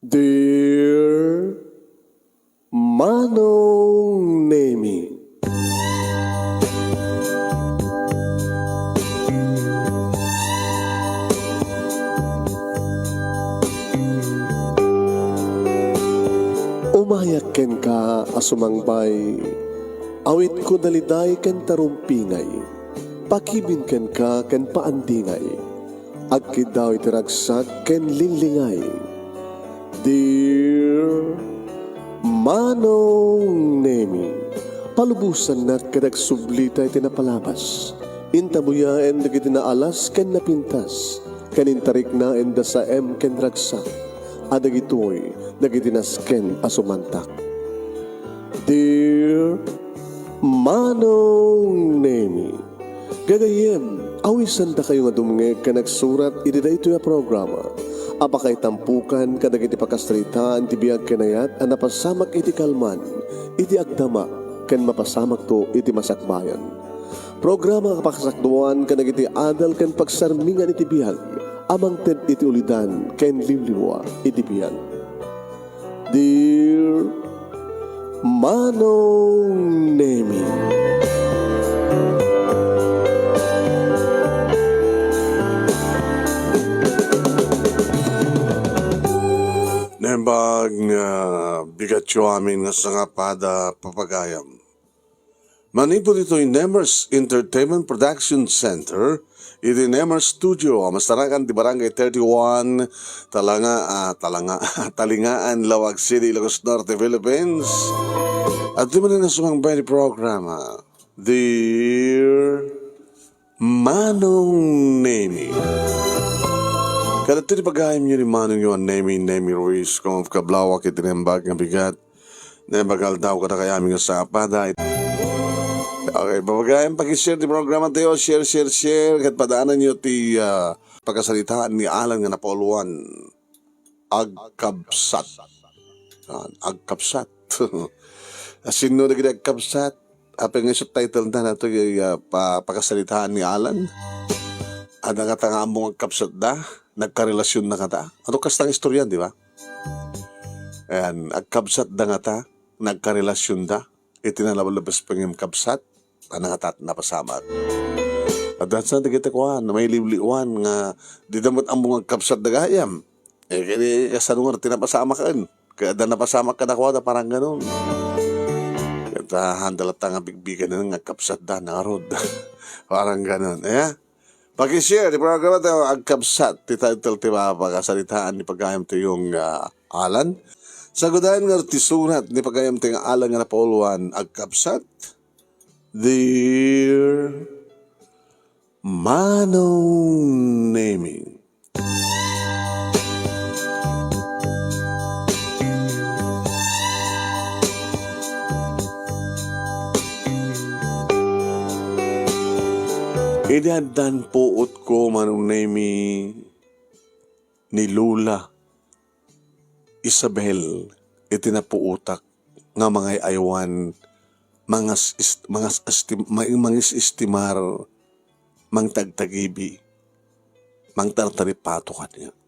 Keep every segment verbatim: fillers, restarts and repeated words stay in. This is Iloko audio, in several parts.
Dear Manong Nemi. Umayak kenka a sumangbay, awitko daliday ken tarumpingay, pakibin kenka ken paandingay. Agkiddaw iti ragsak ken linglingay. Dear Manong Nemi, palubosannak ket agsublita iti napalabas. Intabuyaen dagiti naalas ken napintas, ken intariknaen da saem ken ragsak, a dagitoy dagiti nasken a sumantak. Dear Manong Nemi, gagayyem, awisandakayo nga dumngeg ken agsurat iti daytoy a programa a pakaitampukan kadagiti pakasaritaan ti biag ken ayat a napasamak iti kalman, iti agdama, ken mapasamakto iti masakbayan. Programa a pakasakduan kadagiti adal ken pagsarmingan iti biag a mangted iti ulidan ken liwliwa iti biag. Dear Manong Nemi. Naimbag nga bigatyo amin nga sangapada, papagayam. Manipud ditoy Nemers Entertainment Production Center, iti Nemers Studio, a masarakan ti Barangay thirty-one, Talanga, ah, Talanga, Talingaan, Laoag City, Ilocos Norte, Philippines. At di man nga sumangbay ni programa, Dear Manong Nemi. Kadagiti pagayamyo ni Manong Yuan Nemi, Nemi Ruiz, kung kablawak iti naimbag nga bigat. Naimbag nga aldaw kadakayo amin nga sapada. Okay, papagayam, pakishare ti programa tayo. Share, share, share. Ket padaananyo ti, ah, pakasaritaan ni Alan nga napauluan. Agkabsat. Ah, agkabsat. Sinno dagiti agkabsat? Apay nga isu title na nato, ah, pa-, pakasaritaan ni Alan? Adda kata nga ammong agkabsat da? Nagkarelasyonda kata? Adu kasta nga istorya, di ba? Ayan, agkabsatda ngata, nagkarelasyonda, iti nalablabes pay nga agkabsat, a nangatat napasamak. Adda sa dagiti kuan, mailiwliwan nga dida met ammong agkabsat da gayam. Eh, kadi kasano nga ti napasamaken? Kaya adda napasamak kadakuada, parang ganon. Ket, ah, handa latta nga bigbigen nga agkabsatda, nangarud. Parang ganon, eh? Pakishare ti programa tayo, agkabsat ti title ti pakasaritaan ni pagayam tayo nga Alan. Sagudayan nga ti surat ni pagayam tayo nga Alan nga napauluan, agkabsat. Dear Manong Nemi. Idi addan puotko, Manong Nemi, ni Lola Isabel iti napuotak nga mangay-aywan, mangas-, ist-, mangas-, esti-, ma-, mangis-estimar, mangtagtagibi, mangtartaripato kaniak.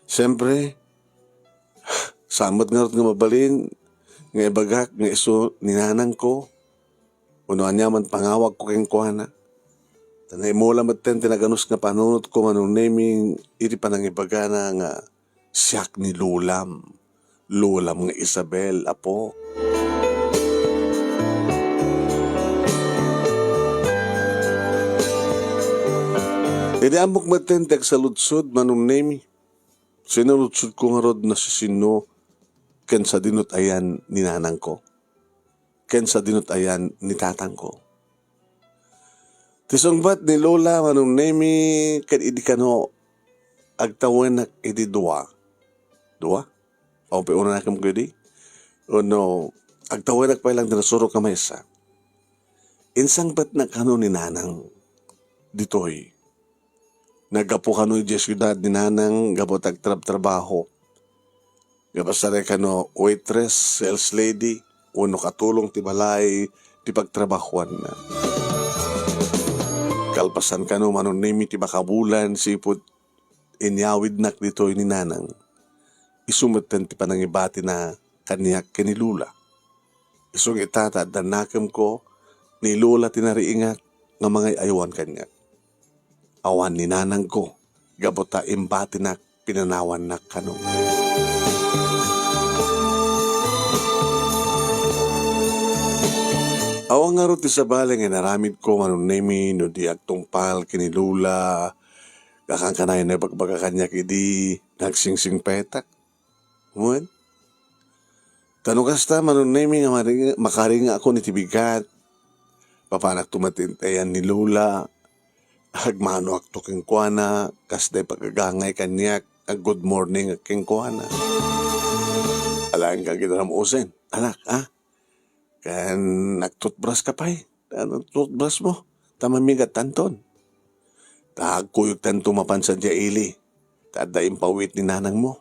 Siempre, saan met ngarud nga mabalin nga ibagak nga isu ni nanangko, wenno aniaman pangawagko kenkuana. Ta naimula metten ti naganus nga panunotko, Manong Nemi, iti panangibagana nga siak ni lolam, lolam nga Isabel, apo. Idi ammok metten ti agsaludsod, Manong Nemi, sinaludsodko ngarud no siasino ken sadinot ayan ni nanangko, ken sadinot ayan ni tatangko. Ti sungbat ni Lola, Manong Nemi, ket idi kano agtawenak iti dua. Dua? Awan pay unanakem kadi? Wenno, agtawenak pay lang ti nasurok nga maysa. Insangpetna kano ni Nanang ditoy. Naggapu kano idiay siudad ni Nanang gapu ta agtrabtrabaho. Nga pasarek kano waitress, sales lady, wenno katulong ti balay ti pagtrabahoanna. Kalpasan kano, Manong Nemi, ti makabulan, sipud inyawidnak ditoy ni Nanang. Isu metten ti panangibatina kaniak ken ni Lola. Isu nga ita ta adda nakemko, ni Lola ti nariingak nga mangay-aywan kaniak. Awan ni nanangko, gapu ta imbatinak, pinanawannak kano. Awan ngarud ti sabali nga inaramidko, Manong Nemi, no di agtungpal ken ni Lola. Kakankanayon a ibagbaga kaniak idi nga agsingsingpetak. Wen? Ta no kasta, Manong Nemi, nga maringa-, makaringaakon iti bigat, papanakto met ti intayan ni Lola. Agmanoakto kenkuana, kasdiay pagagangay kaniak, ag-good morning kenkuana. Alaenka ginaram-usen, anak, a? Ken agtutbras ka pay. Ano, toothbrush mo? Ta mamigattanton. Ta agkuyogtanto mapan sadiay ili. Ta adda impawit ni nanangmo.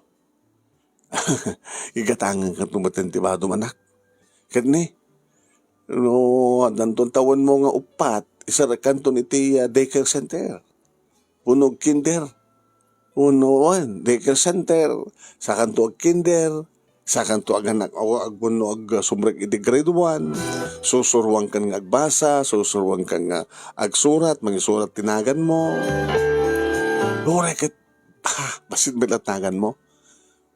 Igatangankanto metten ti badom, anak. Ket ni, no addanton tawenmo nga uppat, iserrekkanton iti, ah, daycare center. Wenno kinder. Wenno, wen, daycare center. Sakanto agkinder. Sakanto aganak, o, agwenno agsumrek iti grade one. Susuroankan nga agbasa, susuroankan nga agsurat, mangisurat ti naganmo. Uray ket, ah, bassit met la ti naganmo.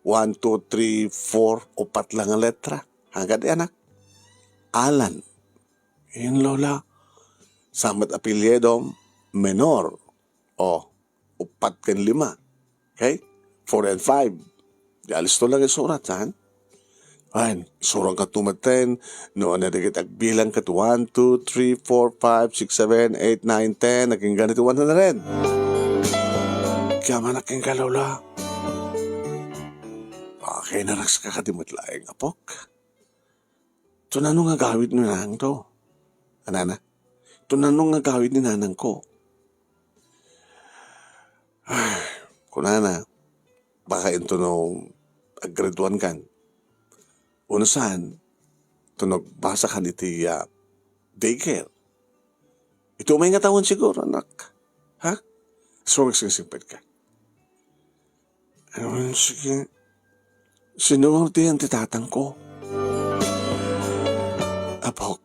One, two, three, four, upat la nga letra. Agadi, anak. Alan. Yen, Lola. Saan met apelyido? Menor. O, upat ken lima. Okay? Four and five. Di alisto lang isurat, saan? Ayan, isuratkato metten, no, ania dagiti agbilang ket one, two, three, four, five, six, seven, eight, nine, ten, agingga iti one hundred. Kayatna kenka, Lola. Bakay naragsak ka di met laeng, apok. Tunano nga agawid ni nanangto? Anana? Tunano nga agawid ni nanangko? Kunana, baka intono ag-grade one kan. Uno saan, tunog basa kan iti, ah, daycare. Iti umay nga tawen siguro, anak. Ha? So, magsingsimpet ka. Ano, sige. Sino ti yan ti tatangko? Apok,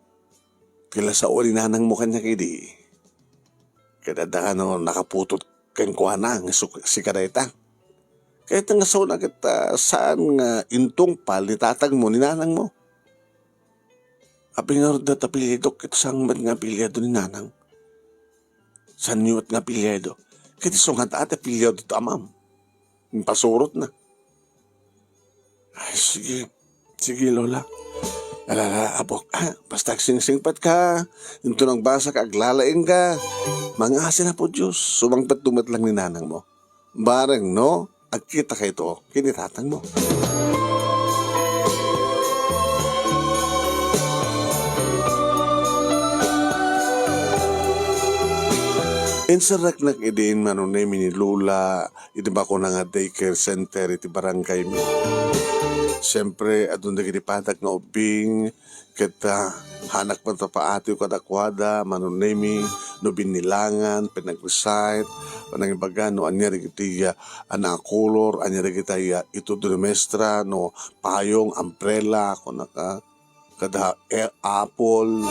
ti la sao ni nanangmo kaniak idi. Ket adda kano nakaputot kenkuana nga su-, sika dayta. Ket nga sao na ket, ah, saan nga intungpal ni tatangmo ni nanangmo? Apay ngarud dayta apelyido ket saan met nga apelyido ni nanang? Saanyo met nga apelyido? Ket isu nga dayta apelyido ti amam. Impasurotna. Ay, sige. Sige, Lola. Alala, apok, ah, basta agsingsingpet ka, inton agbasa ka, aglalaing ka, mangasin Apo Dios, sumangpet met lang ni nanang mo. Bareng no, agkita kayto ken ni tatang mo. Inserreknak idin, Manong Nemi, ni Lola iti bakuna nga daycare center iti barangay mi. Siempre, adun dagiti padak nga ubbing, ket, ah, hanak met a paatiw kadakuada, Manong Nemi, no binnilangan, pinag-recite, panangibaga, no ania dagiti, ah, a nakakolor, ania dagiti, ah, itud ni maestra, no payong, umbrella, kunaka, kada, eh, apple.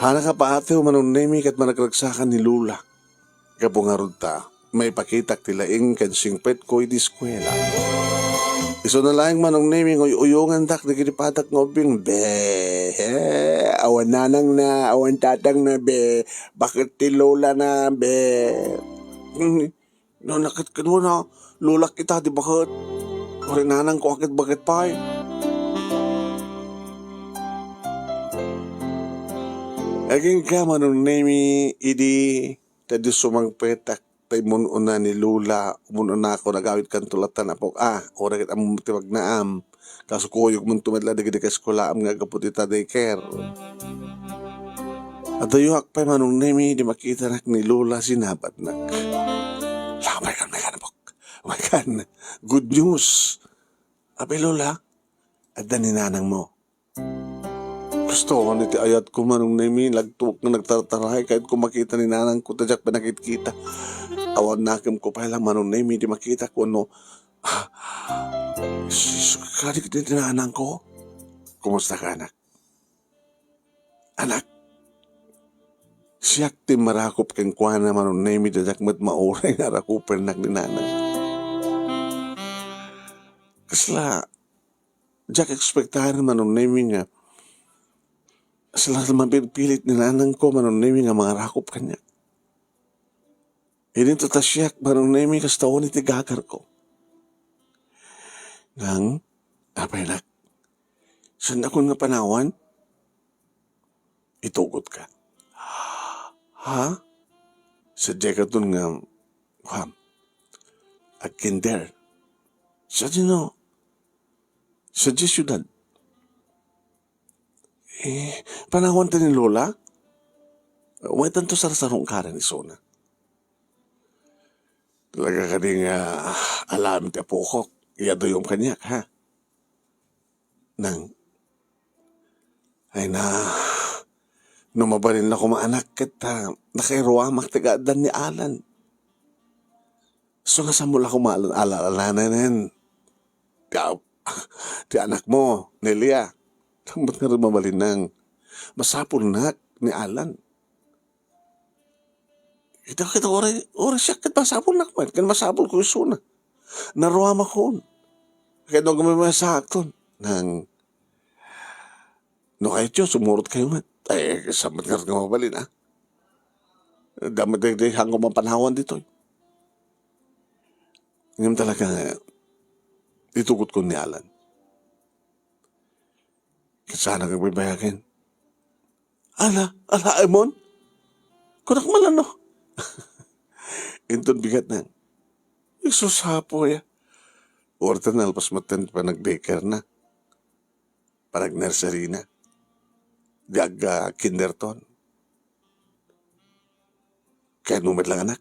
Hanak a paatiw, Manong Nemi, ket managragsakan ni Lola. Gapu ngarud ta, maipakitak ti laing ken singpetko iti eskuela. Isuna laeng, Manong Nemi, nga uy-uyongandak dagiti padak nga ubbing. Be, awan nanangna, awan tatangna, be. Baket ti lolana, be. No, naket kadua na, lolak ita di baket. Uray nanangko a ket baket pay. Agingga, Manong Nemi, idi ta di sumangpetak ta immun-una ni Lola, ummun-unakon agawid kanto latta, apok. Ah, uray ket ammom ti magnaam. Kasukuyogmonto met la dagiti kaeskulaam nga aggapu ita daycare. Adayoak pay, Manong Nemi, di makitanak ni Lola, sinabatnak. Lapay kan, may kan, apok. May kan. Good news. Apay, Lola, adda ni nanangmo. Kastoan iti ayatko, Manong Nemi, nagtuok nga nagtartaray, kayatko makita ni nanangko, ta diak pay nakitkita. Awan nakemko pay la, Manong Nemi, ti makitak wenno, ah, s-, s-, kadi ti nanangko? Kumusta ka, anak? Anak, siak ti marakop kenkuana, Manong Nemi, ta diak met mauray nga arakupennak ni nanang. Kasla, diak ekspektar, Manong Nemi, nga kasla mapilpilit ni nanangko, Manong Nemi, nga mangarakop kaniak. Idinto ta siak, Manong Nemi, kastoan iti gagarko. Nang, apay nak, saannakon nga panawan? Itugotka. Ha? Sadiay katon nga, kuan, agkinder. Sadino? Sadiay siudad. Eh, panawan ta ni Lola? Umaytanto sarsarungkaran isuna. Talaga kadi nga alam ti apokok, iyaduyom kaniak, ha? Nang, ay na, no mabalin la koma, anak, ket, ah, nakairuamak ti kaaddan ni Alan. So, nga saan mo la koma ala-, ala-, alalanen ti a-, ti anakmo, Nelia? Saan met ngarud mabalin nang masapulnak ni Alan? Ita, ita, uray, uray siak ket masapulnak met, ken masapulko isuna. Naruamakon. Ket no agmaymaysaakton, nang, no kayatyo, sumurotkayo met. Ay, saan met ngarud nga mabalin, ah? Adda met daydiay, haanko man panawan ditoy. Ngem talaga nga, itugotko ni Alan. Ket saanak agbaybayagen. Ala, ala, Emon? Kunak man la no? Inton bigat na. Isus, apo, ya. Uray ta nalpas met ti panag-daycare na. Panag-nursery na. Di agkinderton. Kayatmo met lang, anak.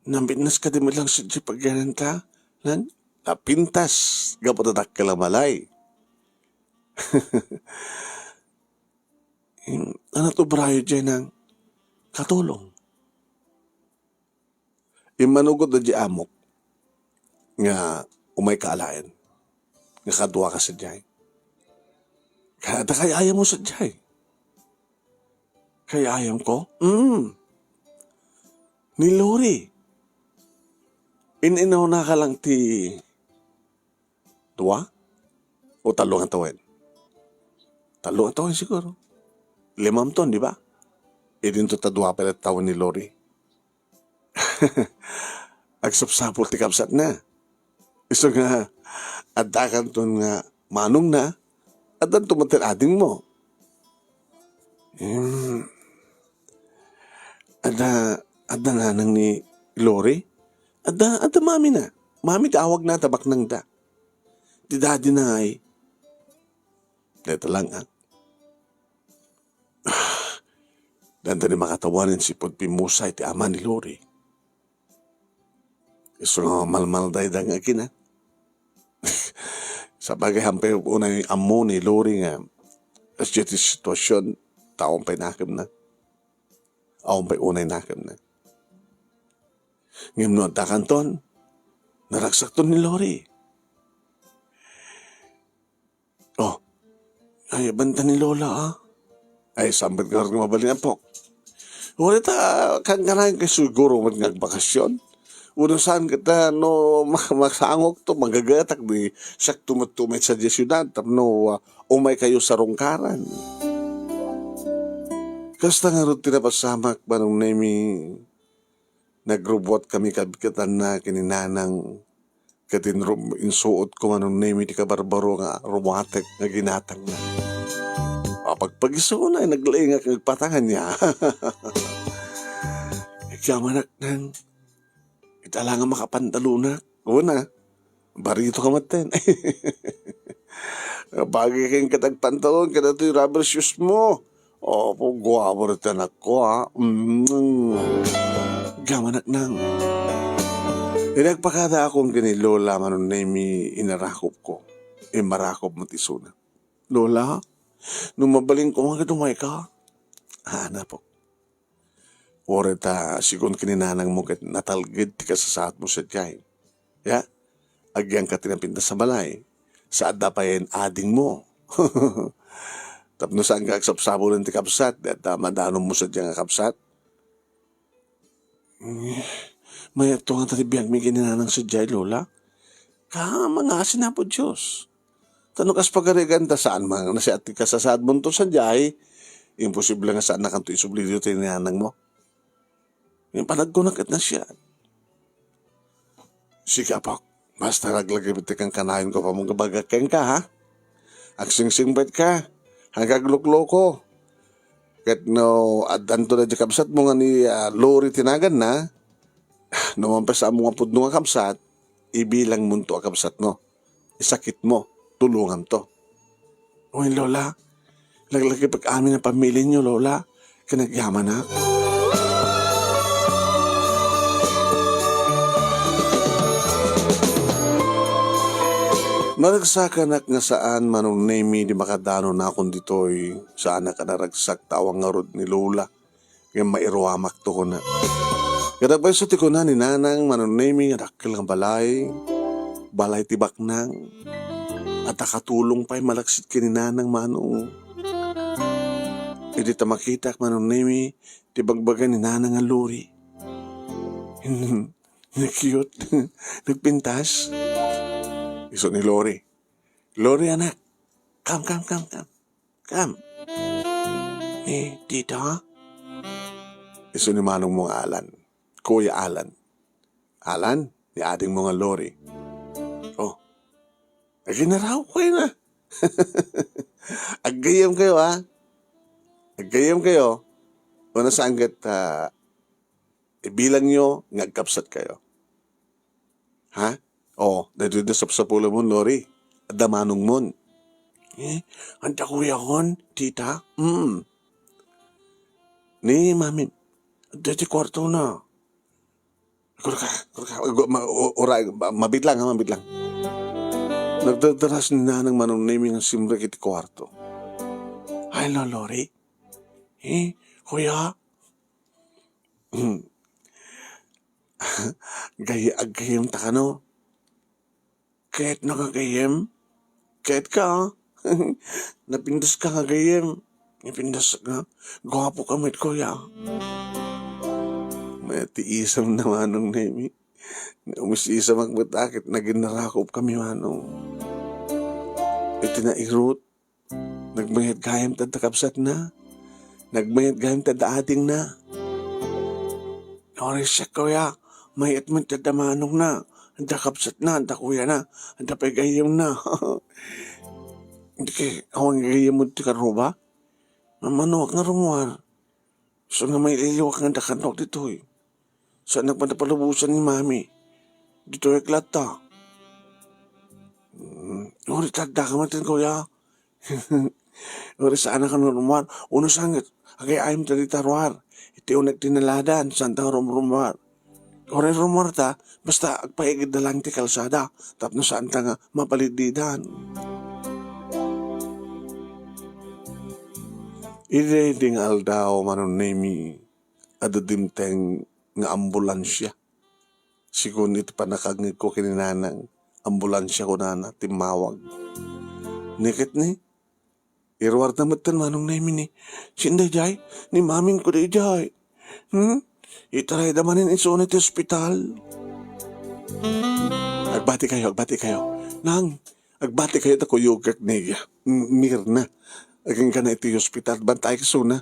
Namitnas kadi met lang sadiay pagyananta, nan? Napintas, gapu ta dakkel a malay. Ania ti obrayo diay nang katulong? Immanugot daydiay amok nga umayka alaen, nga kaduaka sadiay. Kaya ta kay-ayammo sadiay. Kay-ayamko? Mm. Ni Lori. In-inawnaka lang ti dua o tallo nga tawen? Tallo nga tawen siguro. Limamton, di ba? Idinto ta dua pay la tawen ni Lori. Agsapsapul ti kabsatna. Isu nga, addakanton nga manongna, addanto met ti adingmo. Hmm. Adda, adda nanang ni Lori? Adda, adda mamina. Mami ti awagna, ta baknangda. Ti daddy na ay. Dayta lang, ah. Danta ni makatawanen sipud pimmusay ti ama ni Lori. Isu nga malmaldayda nga agina. Sabagay, haanpay unay ammo ni Lori nga kasdiay ti situasion, ta awan pay nakemna. Awan pay unay nakemna. Ngem no addakanton, naragsakton ni Lori. Oh, ay, banta ni Lola, ah. Ay, saan met nga mabalin, apo? Uray ta, kankanayon kay siguro met nga agbakasyon. Uno saan kita no ma-, masangok to, magagatak, di siak tumet-tumet sadiay siudad, tapno, ah, umay kayo sarungkaran. Kasta ngarud ti napasamak, Manong Nemi, nagrubbuat kami kabkatanna ken ni nanang, ket inrum-, insuot ko, Manong Nemi, ti kabarbaro nga rumatek nga ginatangna. Mapagpagisuna, naglaingak nga agpatangan niya. Agyamanak nang, ita la nga makapantalonak. Una, barito ka met ten. Bagay ken ket agpantalon, ket datoy rubber shoes mo. Opo, guapo iti anakko, ha? Mm. Agyamanak nang. Idi agpakadaakon ken ni Lola, Manong Nemi, inarakopko. Immarakop met isuna. Lola, No mabalinko nga ket umayka, hanapok. Uray ta, sigun ken ni nanangmo ket natalged ti kasasaadmo sadiay. Ya? Agyangka ti napintas a balay. Sa adda pay adingmo. Tapno saan nga agsapsabulen ti kabsat, di adda madanonmo sadiay nga kabsat. Eh, mayat to nga ta ti biagmi ken ni nanang sadiay, Lola. Ka, mangngaasin Apo Dios. Ta no kas pagarigan ta saan man nga nasiat ti kasasaadmonto sadiay, imposible nga saannakanto isubli ditoy ni nanangmo. Ngem panagkunak ket nasiat. Sige, apok. Basta laglagipet ti kankanayon ko a pammagbaga kenka, ha? Agsingsingpetka, aglukloko. Ket no addanto daydi kabsatmo nga ni, ah, Lori ti naganna, no mampasaanmo nga pudno nga kabsat, ibilangmonto a kabsatmo. Isakitmo, tulonganto. Wen, Lola. Laglagipek amin a pamilienyo, Lola. Ken agyamanak. Naregsakanak nga saan, Manong Nemi, di makadanonakon ditoy. Saanak a naragsak ta awan ngarud ni Lola. Ngem mairuamakto, kuna. Kadagpayso ti kuna ni Nanang Manong Nemi nga dakkel nga balay, balay ti baknang. Adda katulong pay malaksid ken ni Nanang Manong. Idi ta makitak, Manong Nemi, ti bagbaga ni Nanang nga Lori. Nag-cute. Nagpintas. Isu ni Lori. Lori, anak. Come, come, come, come. Come. Ni Tita? Isu ni manongmo nga Alan. Kuya Alan. Alan, ni adingmo nga Lori. Oh. Aginaraw ko na. Aggayyem kayo, ha? Aggayyem kayo. Una saan ket, ah, ibilangyo nga agkabsat kayo. Ha? O, daytoy da sapsapulamon, Lori. Adda manongmon. Eh, adda kuyakon, tita? Mm. Ni mami, adda ti kuartona. Kurka, kurka, gu-, ma-, u-, uray, ma-, mabitlang, ha, mabitlang. Nagdardaras ni Nanang Manong Nemi nga simrek iti kuarto. Hello, Lori. Eh, kuya? Gay-, aggayyemta kano? Ket no nga gayyem? Ket ka, ah. Napintas ka nga gayyem. Napintas ka. Guapo ka met, kuya. Mayat ti isam na, Manong Nemi. Umis-isamak met a ket naginarakop kami, Manong. Iti nairut, nagmayat gayam ti adda kabsatna. Nagmayat gayam ti adda adingna. Uray siak, kuya, mayat met ti adda manongna, adda kabsatna, adda kuyana, adda pay gayyemna. Di kay awan gayyemmo ti karuba? Mamanoak nga rummuar. Isu nga maililiwak nga adda kano ditoy. Saanak met a palubosan ni mami. Ditoy ak latta. Mm, uray ta adda ka met, kuya. Uray saanak a rummuar. Uno sanget, agay-ayam ta dita ruar. Iti unek ti naladan, saanta nga rumrummuar. Uray rummuar ta, basta agpaigidda lang ti kalsada, tapno saanta nga mapaligdidan. Iti daydi nga aldaw, Manong Nemi, adda dimteng nga ambulansia. Sigun iti pannakangngegko ken ni Nanang, ambulansia kunana, timmawag. Ni ket ni, iruarda metten, Manong Nemi, ni, saan daydiay? Ni mamin ko daydiay. Hmm? Itarayda manen isuna iti ospital. Agbati kayo, agbati kayo. Nang, agbati kayo ta kuyogak ni, ah, M-, Mirna. Agingga na iti ospital, bantay isuna.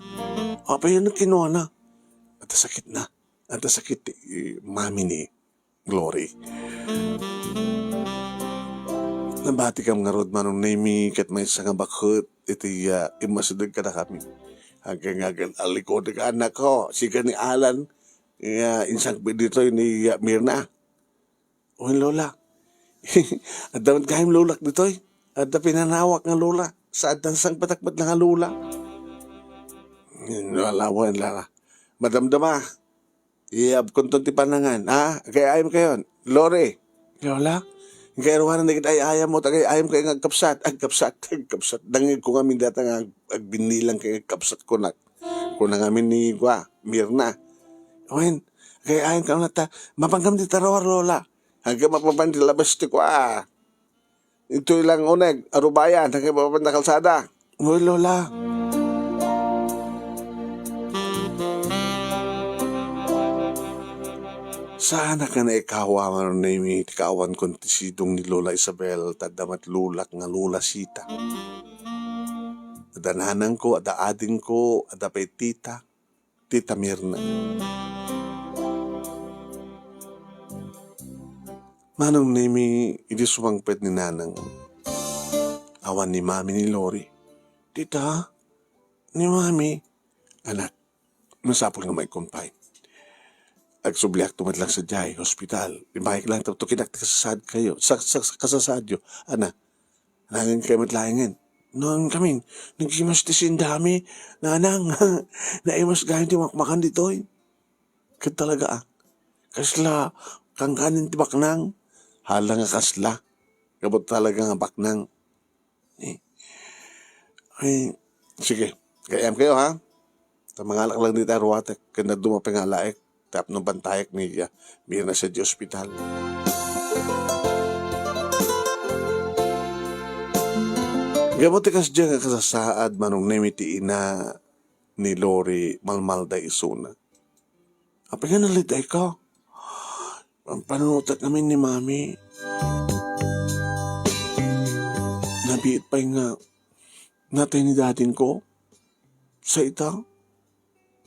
Apay a kinuana? Adda sakitna. Adda sakit ti, eh, mami ni Glory. Nabatikam ngarud, Manong Nemi, ket maysa nga baket iti, ah, immasideg kadakami. Agingga, agingga, allikud ka, anak ko, sika ni Alan, nga insangpet ditoy ni, ah, Mirna. Wen, Lola. Adda met gayam lolak ditoy. Adda pinanawak nga lola. Sa adda sangpetak met nga lola. Lola, wen, Lola. Madamdama. Iyabkonton ti panangan, ha? Agay-ayam kayon. Lori. Lola, Kay ruanan dagiti ay-ayam mo, tagay-ayam kay nga agkapsat, agkapsat, agkapsat. Nangegko ngamin data nga ag-, agbinnilang kay agkapsat kunak. Kuna ngamin ni Gua, Mirna. Wen, kay ayan ka na ta, mapanggam di tarawar, Lola. Hanggang mapapan di labas ti kua. Itoy lang uneg, arubayan, hanggang mapapan na kalsada. Uy, Lola. Saanak nga naikawa, Manong Nemi, ti kaawan kon ti sidong ni Lola Isabel, ta adda met lolak nga Lola Sita. Adda nanangko, adda adingko, adda pay tita, Tita Mirna. Manong Nemi, idi sumangpet ni nanang, awan ni mami ni Lori. Tita, ni mami, anak, masapul nga ma-confine. Agsubliakto met lang sadiay hospital. Ibaik lang tapno kinak ti kasasaadkayo. Sa, sa, sa kasasaadyo. Ana, nangin kayo met laengen. Nangin kami, nagimas ti sindami. Nanang, naimas gayam ti makmakan ditoy. Ket talaga, ah. Kasla, kangkanin ti baknang. Hala nga kasla. Kabot talaga nga baknang. Eh. Ay, sige. Kayam kayo, ha? Ta mangalak lang dita ruatek, ken dadduma pay nga alaek, tapno bantayek ni, ah, Mirna sa di ospital. Gapu ti kasdiay nga kasasaad, Manong Nemi, ti ina ni Lori, malmalda isuna. Apay nga nalidayka? Pampanunotek ngamin ni Mami. Nabiit pay nga natay ni dadingko. Sa ita,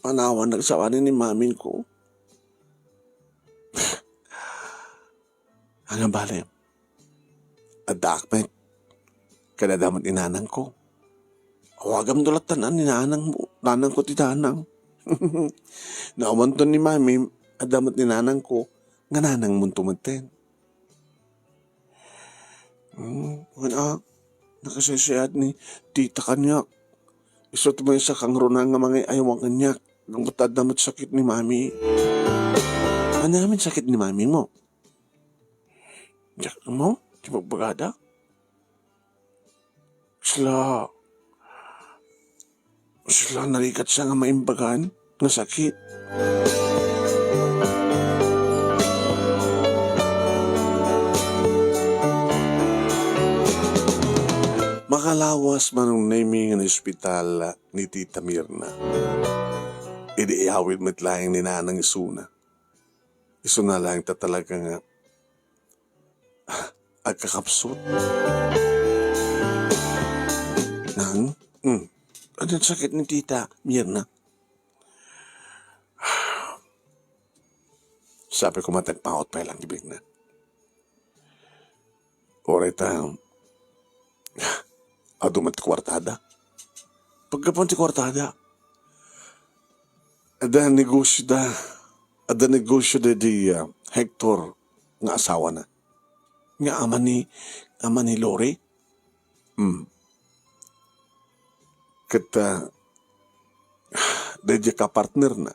panawan nagsawani ni Mamingko. Ania bale, addaak met. Ket adda met ni nanangko. Awagamto latta ni nanangmo, nanangko ti danang. Naumanton ni Mami, adda met ni nanangko, nga nanangmonto metten. Hmm, wen a, nakasaysayaat ni tita kaniak. Isu ti maysa kangruna nga mangay-aywan kaniak. Gapu ta adda met sakit ni Mami. Ania ngamin sakit ni Mamimo? Diak ammo ti bagbagada. Sila, sila narikatsa nga maimbagan nga sakit. Makalawas, Manong Nemi, nga naospital ni Tita Mirna. Idi iyawid met laeng ni Nanang isuna. Isuna laeng ta talaga nga agkakapsut. Nang? Hmm. Ania ti sakit ni Tita Mirna? Sapay koma ta agpaut pay lang ti biagna. Uray ta, adu met ti kuartada. Paggapuan ti kuartada, adda negosio da, adda negosio da di, ah, Hector nga asawana. Nga ama ni, ama ni Lori? Hmm. Ket, ah, daydiay kapartnerna,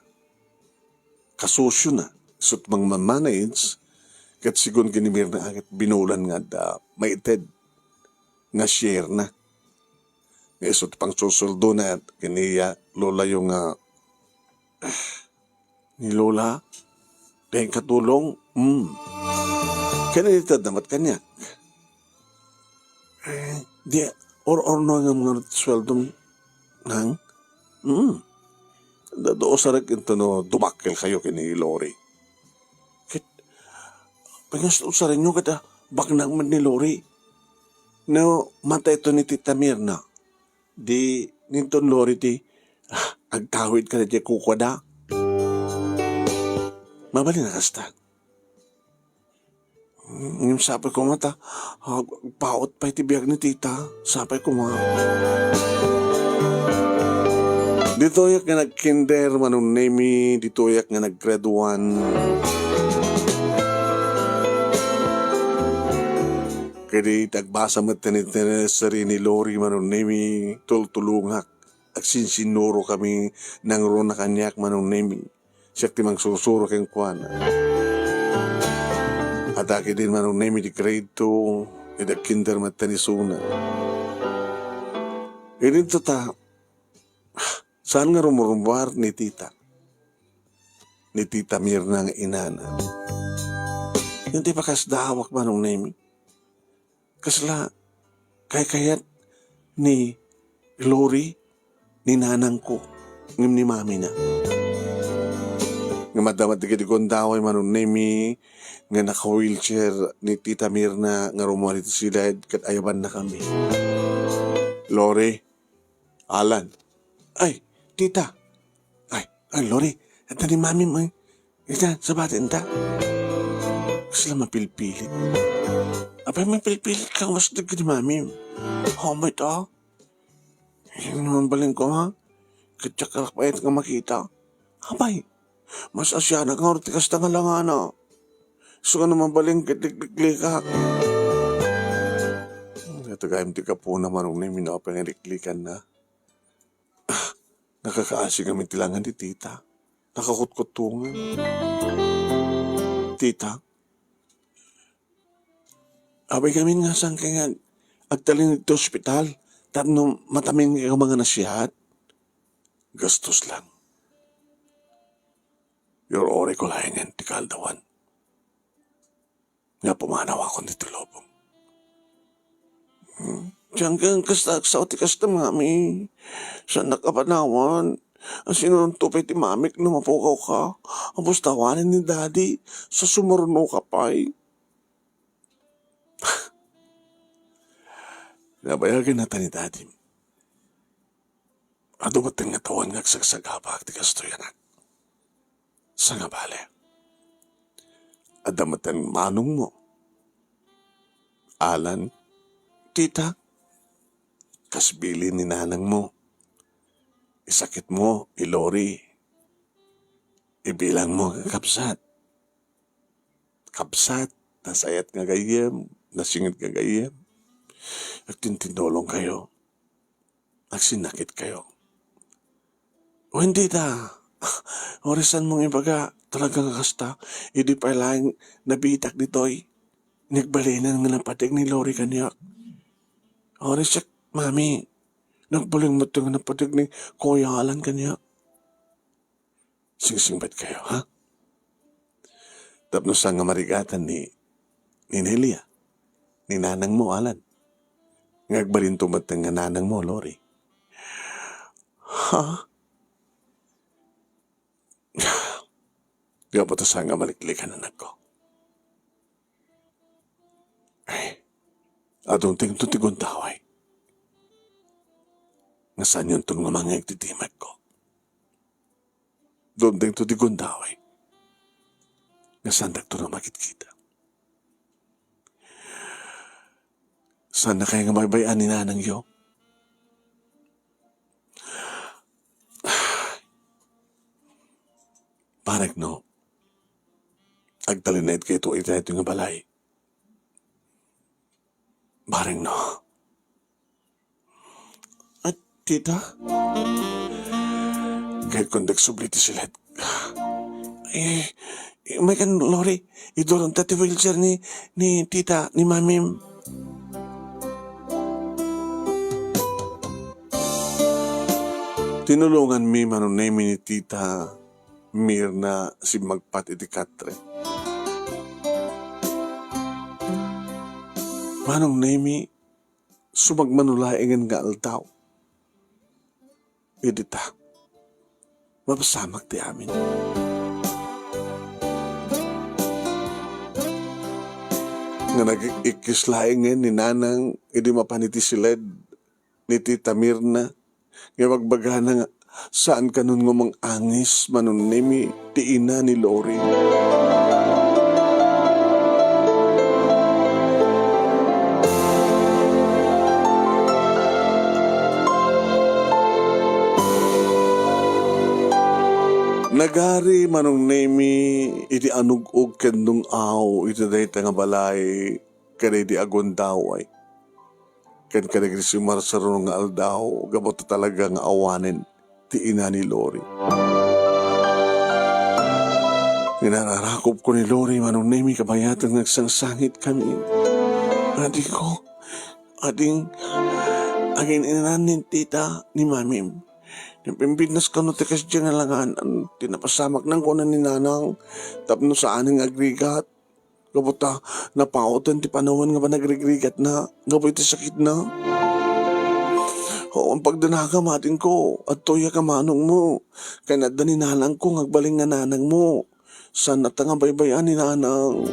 kasosiona, isut' mangmamanage, ket segun ken ni Mirna a ket binulan nga adda maited nga share na. Nga isut' pangsusueldona ken ni, ah, lolayo nga, ah, ni Lola, dayta nga tulong, hmm. Ken iti adda met kaniak. Eh, di, or-orno nga mga sueldom, nang? Hmm. Dado usarek into no dumakkelkayo ken ni Lori. Ket, pangas usarenyo ket, ah, baknang met ni Lori. No, matay to ni Tita Mirna. Di ninton Lori ti, ah, agtawid kada diay kukuada. Mabalin a kasta. Ngem sapay koma ta, ah, agpaut pay ti biag ni tita. Sapay koma. Ditoyak nga nagkinder, Manong Nemi, ditoyak nga naggraduan. Kadi iti agbasa met ti anniversary ni Lori, Manong Nemi, tultulongak. Agsinsinnuro kami, nangruna kaniak, Manong Nemi. Siak ti mangsursuro kenkuana. A, Ta ketdin Manong Nemi ti grade two, idi agkinder met ta ni Suna. Idinto ta, saan nga rumurmuar ni tita. Ni Tita Mirna nga inana. Ngem ti pakasdaawak, Manong Nemi, kasla kaykayat ni Lori ni nanangko ngem ni mamina. Ngem adda met dagiti gundaway, Manong Nemi, nga naka-wheelchair ni Tita Mirna nga rummuar iti siled ket ayabannakami. Lori, Alan. Ay, tita. Ay, ay, Lori. Ita ni mamim, ay. Ita, sabati ita. Kasla mapilpilit. Apay, mapilpilit ka, mas dagiti mamim. Homay to. Ay, naman balin ko, ha? Kadyak ka pait nga makita. Apay, mas asianak nga ti kasta nga langana. Isu nga naman balin ket likliklikak. Ito gayam ti gapuna, Manong Nemi, no apay nga liklikanna. Ah, nakakaasi kami ti langan ti tita. Nakakutkutungan. Tita, apay kami nga saan kay nga agtalin iti ospital tapno matamin kay nga mga nasihat? Gastos lang. Your ore ko laengen ti kaaldawan. Nga pumanawakon ditoy lubong. Hmm? Diyan kang kasta, sao ti kasta, mami. Saan nakapanawan? Asino tupay ti mamik no mapukaw ka? Apos tawanen ni daddy, sa sumuruno ka pay. Nabayagan na ta ni daddy. Adu met nga tawen nga agsagsagaba ti kastoy, anak. Sangabali, adda met manongmo. Alan, tita, kas bilin ni nanangmo. Isakitmo, i Lori. Ibilangmo nga kabsat. Kabsat, nasayat nga gayyem, nasingit nga gayyem. Agtintindolongkayo. Agsinnakitkayo. Wen dita, uray saanmo nga ibaga, talaga nga kasta, idi pay laeng nabiitak ditoy, nagbalinen nga napateg ni Lori kaniak. Uray siak, mami, nagbalin met nga napateg ni Kuya Alan kaniak. Singsingbatkayo, ha? Tapno saan nga marigatan ni, ni Nelia, ni nanangmo, Alan. Nga agbalinto met nga nanangmo, Lori. Ha? Gapu ta saan nga maliklikan, anakko. Ay, aduntingto ti gundaway. Nga saanyonton nga mangngeg ti timekko. Aduntingto ti gundaway. Nga saandakto nga makitkita. Saanna kay nga baybay-an ni nanangyo? Barek no, agtalinaedkayo iti daytoy nga balay. Barek no. At tita? Kayat kon agsubli ti siled. Eh, eh, may kan Lori, iduronta ti wheelchair ni, ni tita, ni mamim. Tinulonganmi Manong Nemi ni Tita Mirna simmagpat iti katre. Manong Nemi, sumagmamano laengen nga aldaw. Idi ta, mapasamak ti amin. Nga nag-ikkis laengen ni Nanang idi mapan iti siled ni Tita Mirna, nga ibagbagana nga saan kanon nga umang-angis Manong Nemi ti ina ni Lori. Nagari Manong Nemi iti anug-og ken dung-aw iti dayta nga balay kadaydi a gundaway. Ken kadagiti simarsaruno nga aldaw, gapu ta talaga nga awanen ti ina ni Lori. Inararakopko ni Lori, Manong Nemi, kabayatan nga agsangsangitkami. Adiko, ading, agin-inanan ni tita ni mamim. Napimpintas kano ti kasdiay nga langanan ti napasamak nang kuna ni nanang tapno saanen nga agrigat. Gapu ta napauten ti panawen nga panagrigrigatna gapu iti sakitna. Awan pagdanagam, adingko, adtoyak a manongmo. Ken adda ni nanangko nga agbalin nga nanangmo. Saan ta nga baybay-an ni nanang.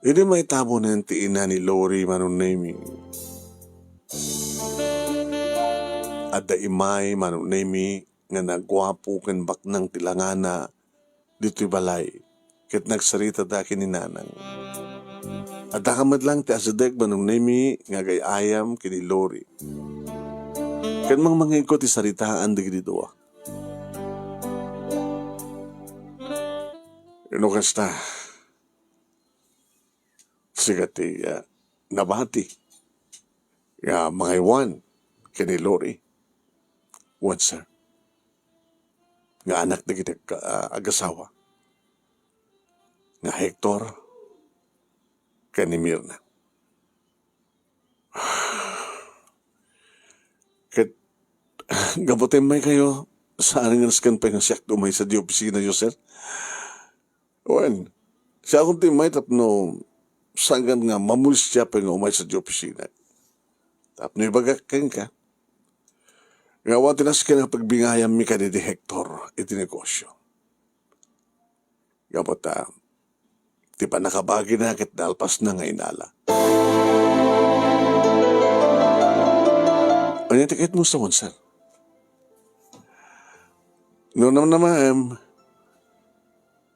Idi maitabonen ti ina ni Lori, Manong Nemi, adda immay, Manong Nemi, nga naguapo ken baknang ti langana ditoy balay, ket nagsaritada ken ni nanang. Adda ka met lang ti asideg, Manong Nemi, nga agay-ayam ken ni Lori. Ken mangmangegko ti saritaan dagiti dua. No kasta, sika ti, ah, nabati nga mangaywan ken ni Lori. Wen, sir, nga anak dagiti ag-, ah, agasawa nga Hector ken ni Mirna. Ket gapu ta immaykayo, saan nga nasken pay nga siak ti umay sadiay opisinayo, sir. Wen, siakon ti immay tapno saan nga mamolestia pay nga umay sadiay opisina. Tapno ibagak kenka nga awan ti nasken a pagbingayammi ken ni Hector iti negosio. Gapu ta ti pannakabagina ket naalpasna nga inala. Ania ti kayatmo sawen, sir? No namnamaem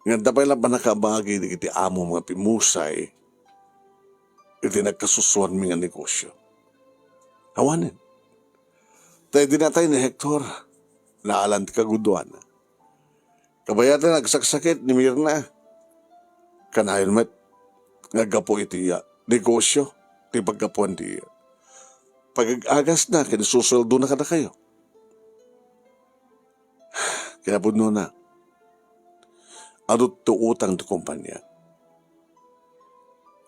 nga adda pay la pannakabagi dagiti amo nga pimusay iti nagkasusuanmi nga negosio. Awanen. Ta idi natay ni Hector, naalan ti kagudoanna. Kabayatan agsaksakit ni Mirna. Kanayon met nga aggapu iti, ah, negosio ti paggapuan ti pag-agasna ken isusueldona kadakayo. Kinapudnona, adu ti utang ti kompania.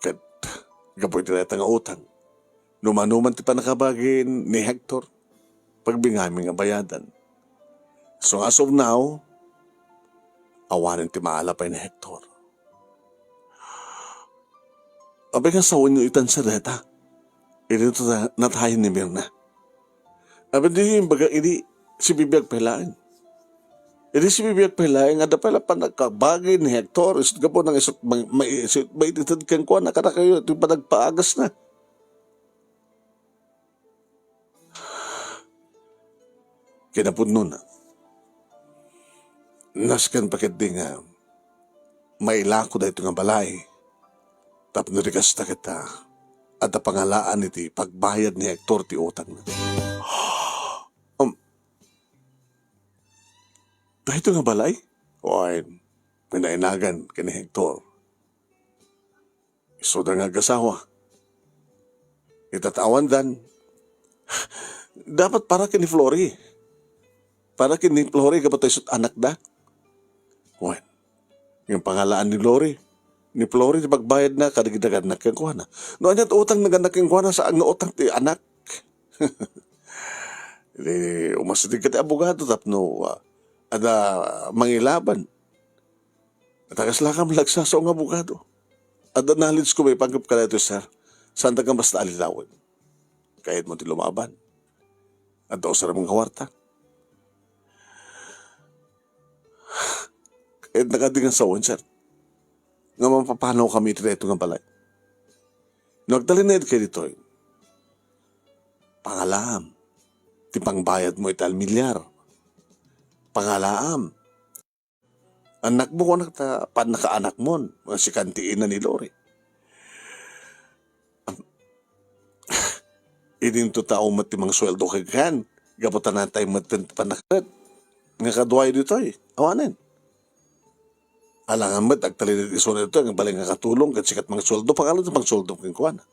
Ket gapu iti dayta nga utang, no manoman ti pannakabagi ni Hector, pagbingaymi nga bayadan. So, as of now, awanen ti maala pay ni Hector. Apay nga sawenyo itan, sir, dayta? Idi nata-, natayen ni Mirna. Apay di imbaga idi sibibiag pay laeng. Idi sibibiag pay laeng, adda pay la pannakabagi ni Hector, isut gapu nang isut mang-, mai-, isut maitited kenkuana kadakayo ti panagpaagasna. Kinapudnona, nasken pa ketdi nga mailako daytoy nga balay tapno di kasta ket, ah, adda pangalaan iti pagbayad ni Hector ti utangna. Um, daytoy nga balay? Wen, pinainagan ken ni Hector. Isuda nga agasawa. Ita ta awandan, dapat para ken ni Flori. Para ken ni Flori, gapu ta isut anakda. Wen, nga pangalaan ni Lori, ni Flori ti pagbayadna kadagiti nagannak kenkuana. No ania ti utang nagannak kenkuana, saan nga utang ti anak. Di umasideg ka ti abogado tapno, ah, adda mangilaban. Ket kasla ka man agsasao nga abogado. Adda knowledge ko maipanggep kadaytoy, sir. Saan ta nga basta allilawen. Kayatmo ti lumaban. Adda usarem nga kuarta. Kayatna kadi nga sawen, sir, nga mapapanawkami iti daytoy nga balay. No agtalinaedkayo ditoy, pangalaam ti pangbayadmo iti almiliar. Pangalaam. Annakmo, kunak ta pannakaanakmon, nga sikan ti ina ni Lori. Idinto tao met ti mangsueldo kenkan, gapu ta natay met ti pannakaet. Nga kaduayo ditoy, awanen. Alangan met agtalinaed isuna ditoy, nga bali nga katulong, ket sikat mangsueldo, pangalo ti pangsueldo kenkuana.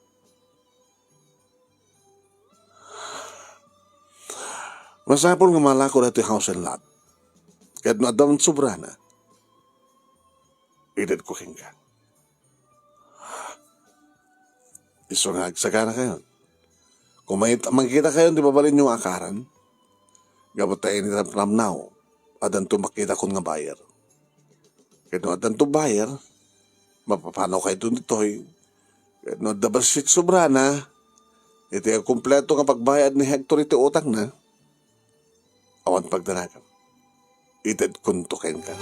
Masapul nga malako daytoy house and lot. Ket no adda man sobrana, itedko kenka. Isu nga agsaganakayon. Kung may-, mangkitakayon ti mabalinyo nga akaran, gapu ta initapnapnaw, addanto makitakon nga buyer. Ket no addanto buyer, mapapanawkayto ditoy. Ket no adda bassit sobrana, iti agkumpleto nga pagbayad ni Hector iti utangna, awan pagdanagam. Itedkonto kenka.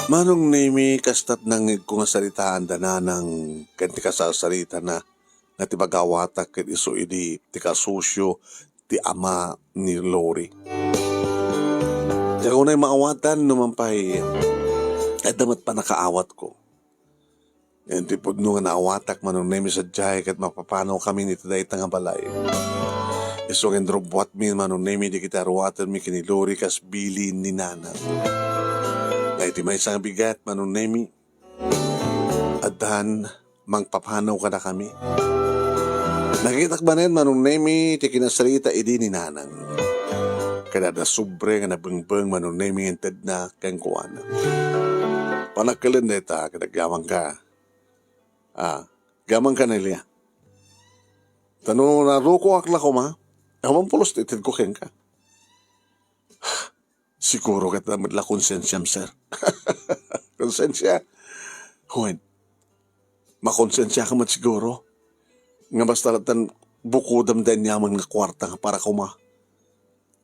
Manong Nemi, kasta't nangngegko nga saritaan da nanang ken ti kasarsaritana, nga ti pagawatak ket isu idi ti kasosio ti ama ni Lori. Diak unay maawatan no man pay adda met pannakaawatko. Ngem ti pudno nga naawatak, Manong Nemi, sadiay ket mapapanawkami iti dayta nga balay. Isu nga inrubbuatmi, Manong Nemi, dagiti aruatenmi ken ni Lori kas bilin ni Nanang. Nga iti maysa nga bigat, Manong Nemi, addan mangpapanaw kadakami. Nakitak manen, Manong Nemi, ti kinasarita idi ni Nanang. Ket adda sobre nga nabengbeng, Manong Nemi, nga intedna kenkuana. Panagkelen dayta, ket agyamanka. Ah, agyamanka, Nelia. Ta no narukoak la koma, awan pulos ti itedko kenka. Siguro ket adda met la konsensiam, sir. Konsensia? Wen, makonsensiaka met siguro nga basta lattan bukodam dayta aniaman nga kuarta nga para koma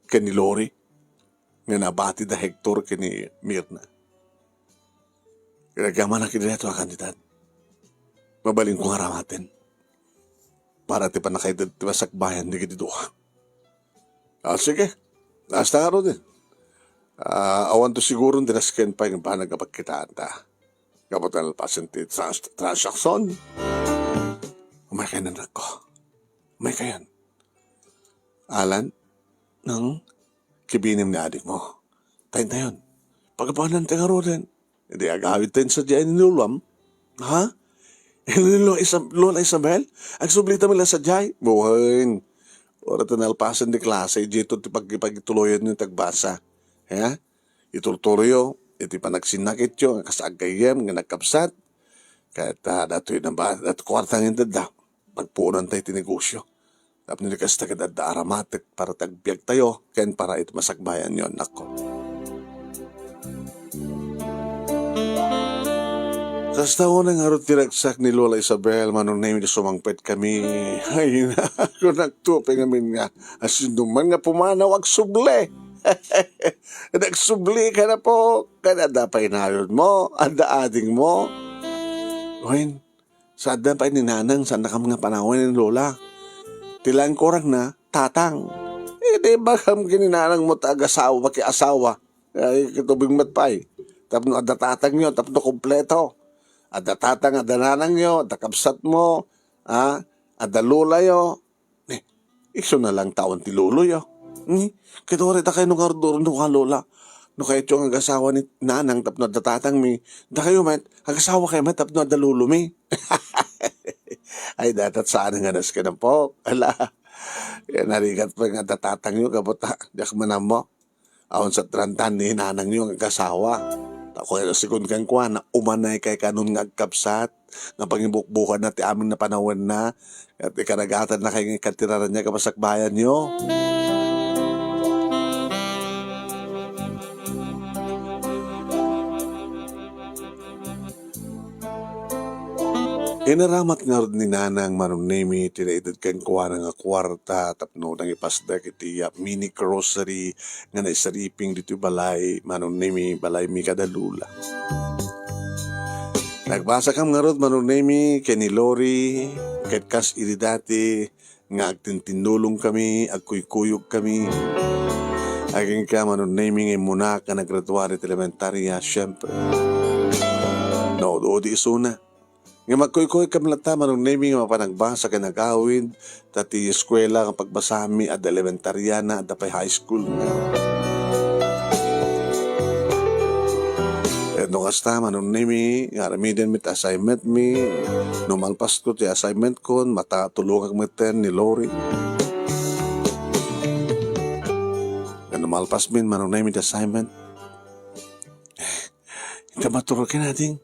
ken ni Lori nga nabati da Hector ken ni Mirna. Ket agyamanak iti daytoy a kandidat, mabalinko nga aramaten para ti pannakaited ti masakbayan dagiti dua. Ah, sige. Hasta ngaruden. Ah, awanto siguron ti nasken pay nga banag nga pagkitaanta. Gapu ta nalpasen ti trans-, transaksyon. Umaykayon, anakko. Umaykayon. Alan, nang kibinim ni adikmo. Tayon-tayon. Pagapuanan ti ngaruden. Idi agawidtayon sadiay ni Lolam. Ha? Ni Lola Isab-, Lola Isabel? Agsublita met la sadiay? Wen. Uray ta nalpasen ti klase, idiayto ti pag-, pagituloyanyo ti agbasa. Ha? Iturturoyo iti panagsinnakityo nga kas aggayyem nga nagkabsat. Ket, ah, datoy naba-, dat-, kuarta nga intedda. Pagpuonanta iti negosio. Tapno di kasta ket adda aramatek para ti agbiagtayo ken para iti masakbayanyo, anakko. Kasta unay ngarud ti ragsak ni Lola Isabel, Manong Nemi, idi sumangpetkami. Ay, naku, nagtuping amin nga. Asinoman nga pumanaw, agsubli. Nagsubli ka na po. Ken adda pay inayonmo, adda adingmo. Wen, Saandan pay ni Nanang, saannakam nga panawen ni Lola. Ti laeng kurangna, tatang. Idi ibagam ken ni Nanangmo ta agasawa ken asawa. Ay, ket ubing met pay. Tapno adda tatangyo, tapno kompleto. Adda tatang, adda nanangyo, adda kabsatmo, ah, adda lolayo. Ni, isu na lang tawen ti loloyo. Ni, ket uray dakayo no ngarud-urno nga lola. No kayatyo nga agasawa ni Nanang tapno adda tatangmi, dakayo met, agasawakayo met tapno adda lolomi. Ay, datat saan nga nasken, Apo. Ala, yan, narigat pay nga adda tatangyo, gapu ta, diak man ammo. Awan sa tranta ni nanangyo nga agasawa. Ta kayatyo sigun kenkuana, umanaykay kanon nga agkabsat, nga pangibukbukanna ti amin a panawenna, ket ikaragatanna kay nga ikantiraranna ken masakbayanyo. Inaramat ngarud ni Nanang Manong Nemi ti naited kenkuana nga kuarta tapno nangipasdek iti, ah, mini grocery nga naisariping ditoy balay, Manong Nemi, balaymi kada lola. Nagbasakam ngarud, Manong Nemi, ken ni Lori, ket kas idi dati, nga agtintinnulongkami, agkuykuyogkami. Agingga, Manong Nemi, nga immunak nga naggraduar iti elementaria, siempre. Naud-udi isuna. Nga magkuykuyam latta, Manong Nemi, nga mapan agbasa ken agawid, ta ti eskuela nga pagbasami, adda elementariana, adda pay high school nga. Ket no kasta, Manong Nemi, nga aramidenmi ti assignment mi, no malpasko ti assignment kon, matulongak metten ni Lori. Ket no malpasmin, Manong Nemi, ti assignment, inta maturog ken ading.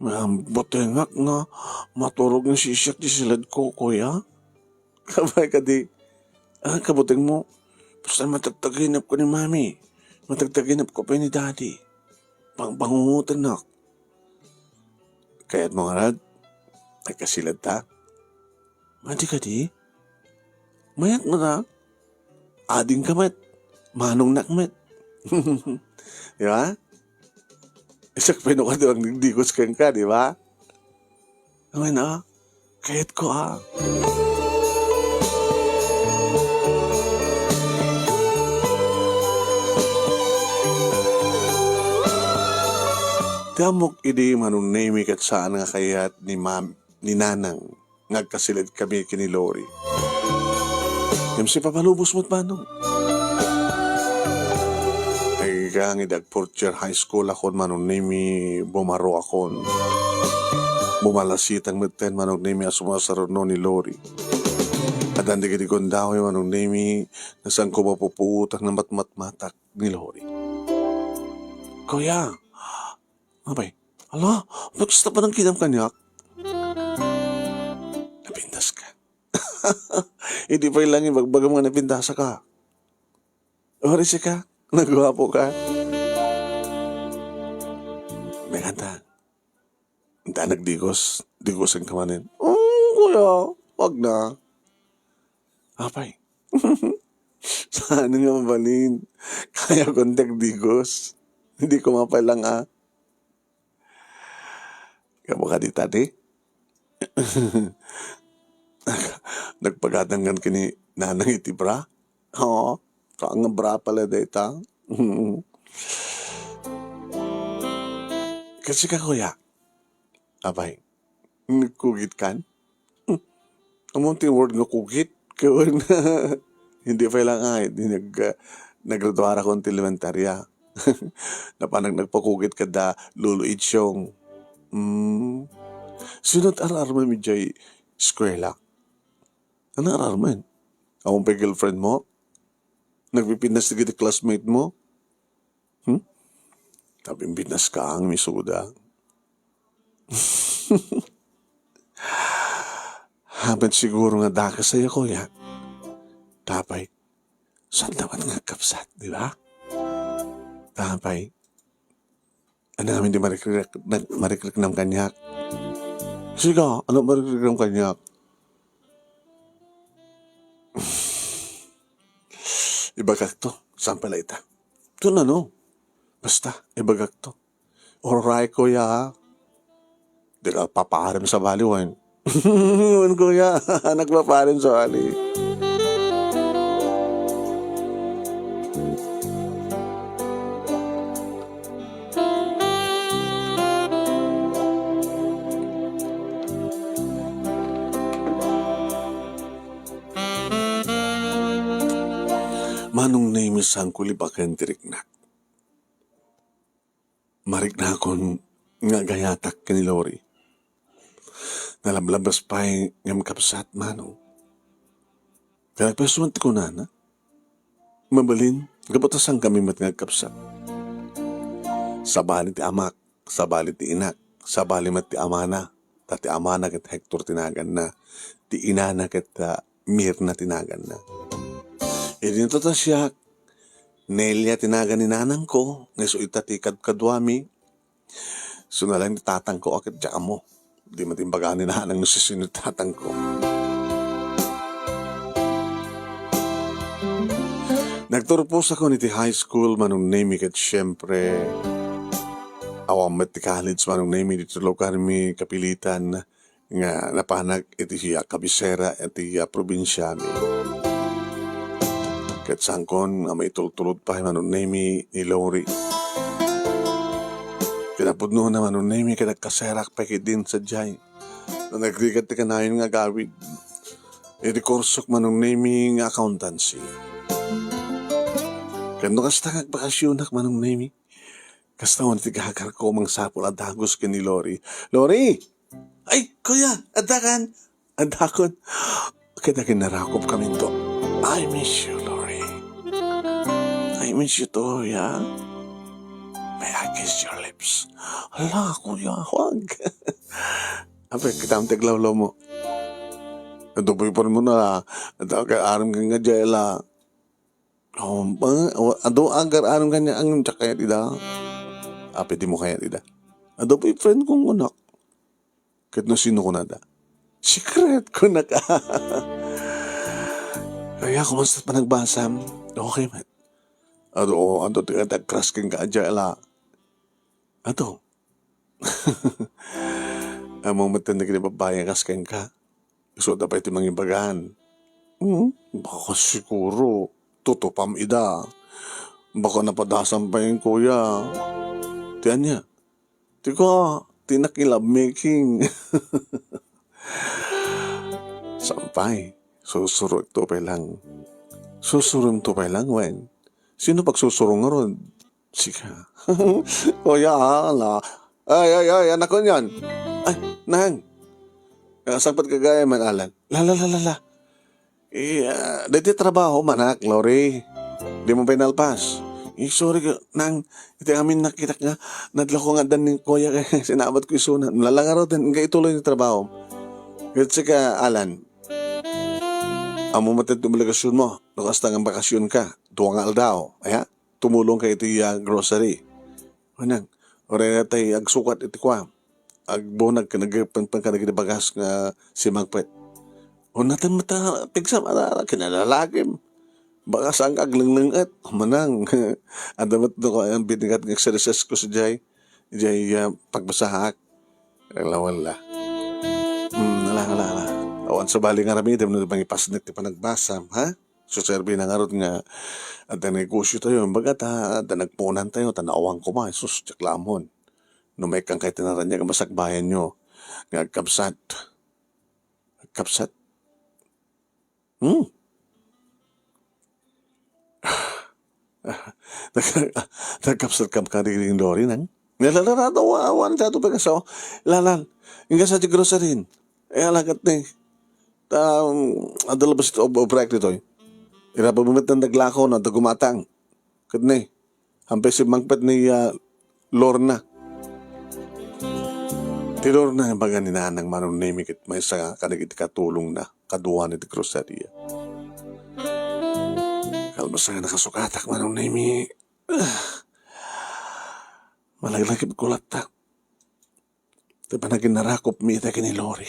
Mabutengak nga maturog nga sisiak ti siledko, kuya. Apay kadi, ah, kabutengmo, basta matagtaginepko ni mami. Matagtaginepko pay ni daddy. Pang-, pangungutennak. Kayatmo ngarud, agkasiled ta? Madi kadi? Mayat mo ta? Adingka met. Manongnak met. Di ba? Isak pay no kadi agdigdigos kenka, di ba? Amen, ah. Kayatko, ah. Ti ammok idi, Manong Nemi, ket saan nga kayat ni Mam-, ni Nanang nga agkasiled kami ken ni Lori. Ngem sipapalubos met, Manong. Ay, kang idi ag-fourth year high school akon, Manong Nemi, bumaruakon. Bumalasitang metten, Manong Nemi, a sumasaruno ni Lori. Addan dagiti gundaway, Manong Nemi, nga saanko mapupuotan nga matmatmatak ni Lori. Kuya, apay, ala, basta pa nang kinam kaniak. Napintaska. Idi pay lang ibagbagam nga napintasaka. Ori sika, naguapoka. May kanta. Anta nagdigos, digosen ka manen. Oh, kuya, wag na. Apay. Saan nga mabalin? Kaya kong tagdigos. Hindi ko mapailang, ah. Kamu ka di tadi? Nagpagadangan ka ni Nanang iti bra? Oo, saan nga bra pala dayta. Kasi ka, kuya. Apay, nagkugit kan? Ammom ti word nga kugit? Kawan. Hindi pay lang ay, di nag-, ah, naggraduarakon ti elementarya. Napanak nagpakugit kada Lolo Ichong. Mm. Sino ti ar-armem idiay eskuela? Ano ar-armem? Awan pay girlfriend mo? Nagpipintas dagiti classmate mo? Hmm? Napimpintas ka ang misuda. Happen siguro nga dakes aya, kuya. Tapay, saan dapat nga agkabsat, di ba? Tapay, ano ngamin di marikrek-, marikriknam kaniak? Siga, ano marikriknam kaniak? Ibagak to, sampay la ita. Ito na, no? Basta, ibagak to. Uray, kuya, ha? Di ka paparem sa bali, wen? Wen, kuya, nagpaparem sa bali. Manong Nemi, saanko libaken ti riknak. Mariknakon nga agayatak ken ni Lori. Nalablabas pay nga makabsat, Manong. Kaya pay suman ti kunana, mabalin, gapu ta saankami met nga agkabsat. Sabali ti amak, sabali ti inak, sabali met ti amana. Ta ti amana ket Hector ti naganna, ti inana ket, ah, Mirna ti naganna. Idi nato ta siak, Nelia ti nagan ni nanangko, nga isu ita ti kadkaduami. Isu na laeng ti tatangko a ket diak ammo. Di met imbaga ni nanang no sisino ti tatangko. Nagturpos ako iti high school, Manong Nemi, ket siempre, awan met ti college, Manong Nemi, ditoy lugarmi, kapilitan nga napanak iti siya kabisera iti, ah, probinsiami. Ket saankon nga maitultulod pay, Manong Nemi, ni Lori. Ti Napudnona, Manong Nemi, ket agkaserak pay ketdin sadiay. No nagrigat ti kanayon nga agawid iti kursok, Manong Nemi, nga accountancy. Ket no kasta nga agbakasionak, Manong Nemi, kasta man ti gagarko, mangsapul a dagus ken ni Lori. Lori! Ay, kuya, adda kan? Addakon. Ket aginarakop kaminto. I miss you, Lori. I miss you too, yeah? May I kiss your lips? Hala, kuya, huwag. Apay, kitam ti aglawlawmo. Adu boyfriend mo na, adu agar-aramkan nga diay la. Oh, ba, adu agar-aramkan nga, ang diak kayat ida. Apay, dimo kayat ida. Adu boyfriend ko nga anak. Ket no sino kunada? Secret, kunaka. Kaya, kumusta panagbasam? Okay met. Adu, adu ti agcrush kenka diay la. Adu. Ammom met ti babai nga kas kenka. Isuda pay ti mangibagan. Hmm, baka siguro tutupam ida. Baka napadasam pay, kuya. Ti ania? Ti kua, ti naki-lovemaking. Saan pay? Susurokto pay lang. Susurokto pay lang, wen? Sino pagsusurok ngarud? Sika. Kuya, ala. Ay, ay, ay, anak ko niyan. Ay, nang. Nakasangpet ka gayam, Alan. La, la, la, la, la. Eh, ah, daytoy trabaho, manak, Lori. Dimo pay nalpas. Eh, sorry ka, nang, iti amin nakitak nga, nadlako nga addan ni kuya kay sinabat ko isuna. Nalalangarod din, nga ituloy ni trabaho. Ket sika, Alan, ammom met ti obligasionmo, no kasta nga bakasionka, dua nga aldaw, aya? Tumulongka iti, ah, grocery. Kunam, uray tay agsukat iti kua. Agbunag ken agpanpan kadagiti bagas nga simangpet. Unaten met a pigsam a kinalalakim. Baka saanka aglenglenget. Manang, adda met no kua, binigat nga exercise ko sadiay, diay, ah, pagbasaak. Ala, wala. Hmm, ala, ala, ala. Awan sabali nga aramidem no mangipasnek ti panagbasam, ha? Suserbi na ngarud nga adda negosyo tayo, imbag ta adda nagpunan tayo, ta naawan koma, Jesus, diak la ammon. No maikkan kay tinaranya nga masakbayan nyo, nga agkabsat. Agkabsat? Hmm? Nag-, nagkabsat kam ka ni Lori, nang? Nalalarado, wa-, awan, dato pa kaso. Lalan, inggasa ti grocery. Eh, alagat ni. Ta, um, adda labas iti ob-, obrak ditoy. Ira pa bumet nang daglako, na dagumatang. Ket ni, hampay simmangpet ni, ah, Lorna. Ti Lorna nga ibaga ni Nanang Manong Nemi ket maysa kadagiti katulongna kaduana iti groceria. Kalbasa nga nakasukatak, Manong Nemi. Ah, malaglagipko latta. Ti panaginarakopmi ita ken ni Lori.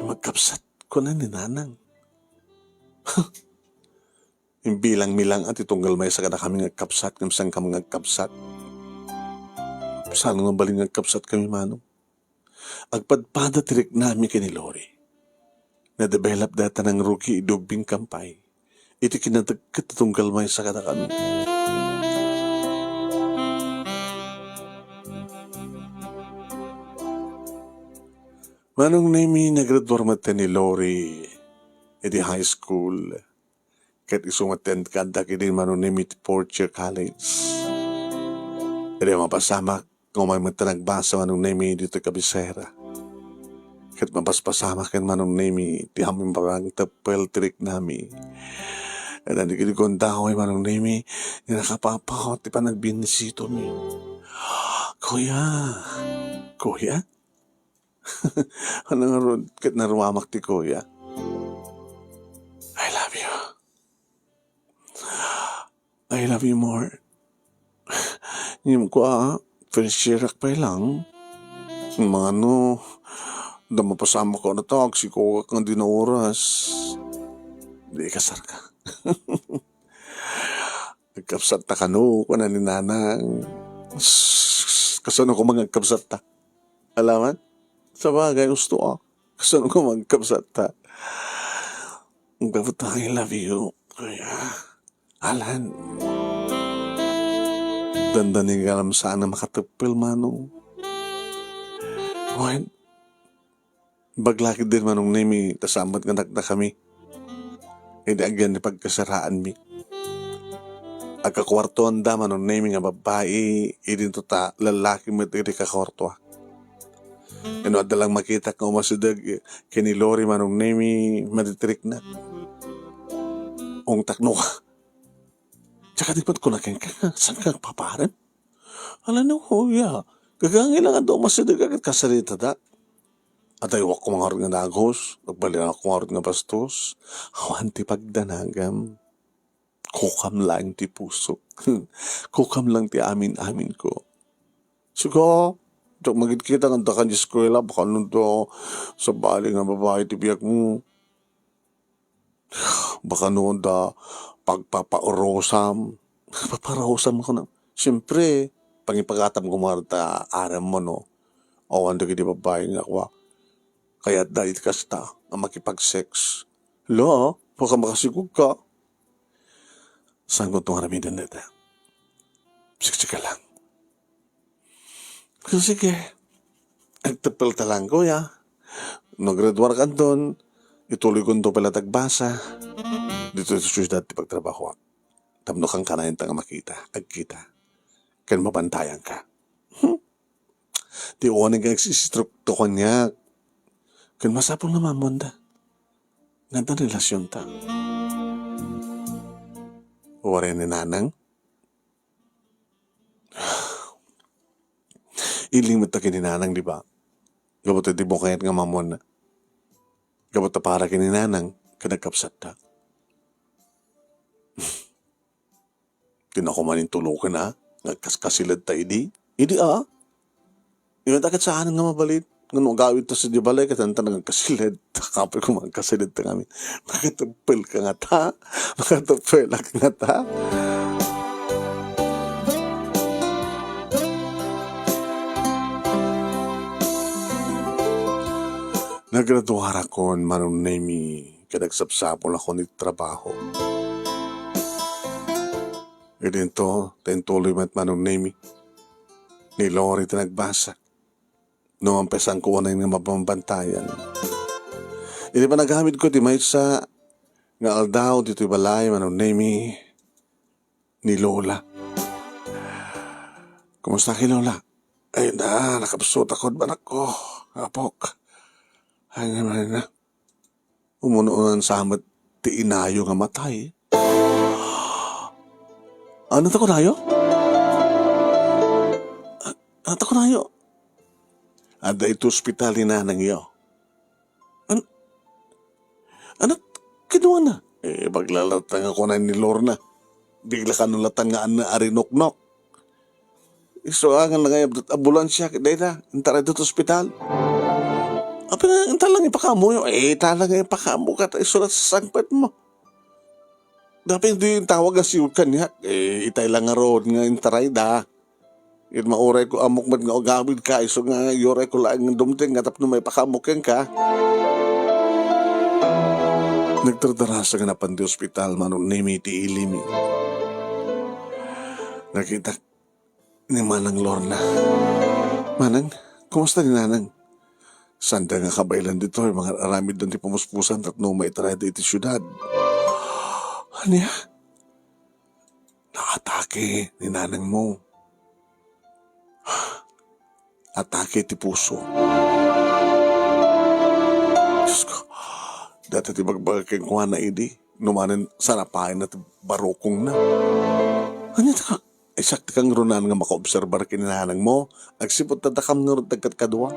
Magkabsat, kuna ni Nanang. Imbilangmi lang a ti tunggal maysa kadakami nga agkabsat ngem saankam nga agkabsat. Saan nga balin nga agkabsat kami, Manong? Agpadpada ti riknami ken ni Lori. Na-develop dayta nangrugi idi ubbingkam pay. Iti kinadagket ti tunggal maysa kadakami. Manong Nemi, nagraduar met ni Lori iti high school. Ket isu met ti adda ketdi Manong Nemi iti fourth year college. Idi mapasamak, nga umay met ta nagbasa Manong Nemi ditoy kabisera. Ket mapaspasamak ken Manong Nemi ti amin parang teppel ti riknami. Ket adda ketdi gundaway Manong Nemi nga nakapapaw ti panagbinisitomi. Kuya! Kuya? Ano nga rod ket naruamak ti kuya? I love you. I love you more. Ngem kua, first year ak pay lang. Mano, da mapasamak ko na to, agsikogak nga di na oras. Di kasar ka. Agkabsat ta kano, kuna ni Nanang. Kasano ko mga agkabsat ta? Alaman? Sabagay, usto, ah. Kasano ko mga agkabsat ta? Ang dapat, I love you. Kuya. Alan. Dandani nga alam saan nga makateppel, Manong. Wen, baglakid din, Manong Nemi, ta saan met nga dakdakami. Idi agyan ti pagkasaraanmi. Agkakuartoanda, Manong Nemi, nga babbai, idinto ta lallaki met idi kakuartoa. Ino adda lang makitak nga umasideg ken ni Lori, Manong Nemi, maditriknak. Ungtakno ka. Diak di met kuna kenka, saan ka agpaparem? Ala no, kuya. Gagangay lang adda umasideg ket kasaritada. Adaywak ko ngarud nga dagus, agbalin ko ngarud nga bastos. Awan ti pagdanagam. Kukam laeng ti puso. Kukam lang ti amin-amin ko. Siga, diak makitkitak nga adda kan eskuela, baka no da sabali nga babai ti biagmo. Baka no da pagpapaurosam. Papaurosam ko na. Siyempre, pangipagatam ko marta arem mo, no? Awan dagiti babai nga kua. Kayatda iti kasta nga makipag-sex. Lo, baka makasigog ka. Saan ko itong aramiden dita? Siksika lang. So, sige. Agteppel ta lang, kuya. No graduar kanton, ituloy konto pala tagbasa. Dito sa syudad ti pagtrabahoak. Tapno kankanayon ta nga makita, agkita. Ken mabantayan ka. Hmm? Ti uwanen nga agsisitruk to kaniak. Ken masapul nga maammoanda. Nga adda relasyonta. Uwaren ni Nanang? Iling met ta ken ni Nanang, di ba? Gapu ta di mo kayat nga maammoanna. Gapu ta para ken ni Nanang, ken nagkabsatta. Di na ko manintuloken a, nga agkaskasiled ta idi. Idi a? Iwan ta ket saan nga mabalin. Nga no agawid ta sa di balay, ket anta nga agkasiled. Kapoy ko nga agkasiled ta ngamin. Makatagpel ka nga ta. Makatagpel ka nga ta. Nagraduarakon, Manong Nemi, ket agsapsapulakon iti trabaho. Idinto, ta intuloy met, Manong Nemi. Ni Lori ti nagbasa. No, ampesanko unayen nga mabambantayan. Idi panagamidko ti maysa nga aldaw ditoy balay, Manong Nemi, ni Lola. Kumusta ki, Lola? Ay na, nakabsutakon, anakko. Apok. Ay na, ay na. Umuno-unan sa met ti inayo nga matay. Ano ta kunayo? A-, ano ta kunayo? Adda iti ospital ni nanangyo. An-, ano? Kinuana? Eh, paglalatan nga kunan ni Lorna. Bigla ka nulatan nga anna a rinuknok. Isu a nga nangayab dat ambulansya, dayta, intaray dat ospital. Apay nga, inta lang ipakamuyo. Eh, ita lang ipakamu, kat isu la sasangpet mo. Dapat di tawag nga sigud kaniak. Eh, itay lang nga road nga intaray da. It mauray ko amok met nga agawid ka, isu nga yuray ko laeng dumteng nga tapno maipakamok kenka. Nagdardarasa nga napan ti ospital, Manong Nemi, ti ilimi. Nakita ni Manang Lorna. Manang, kumusta ni Nanang? Sanda nga kabaylan ditoy, mangaramid ti pamuspusan tapno maitarayda iti siudad. Ania? Naatake ni nanang mo. Atake ti puso. Diyos ko, data ti bagbaga kenkuana idi, no manen sarapaenna ti barukongna. Ania ta ka, isak ti kangrunan nga makaobserbar ken ni nanang mo, agsipud ta dakam ngarud dagkat kadua.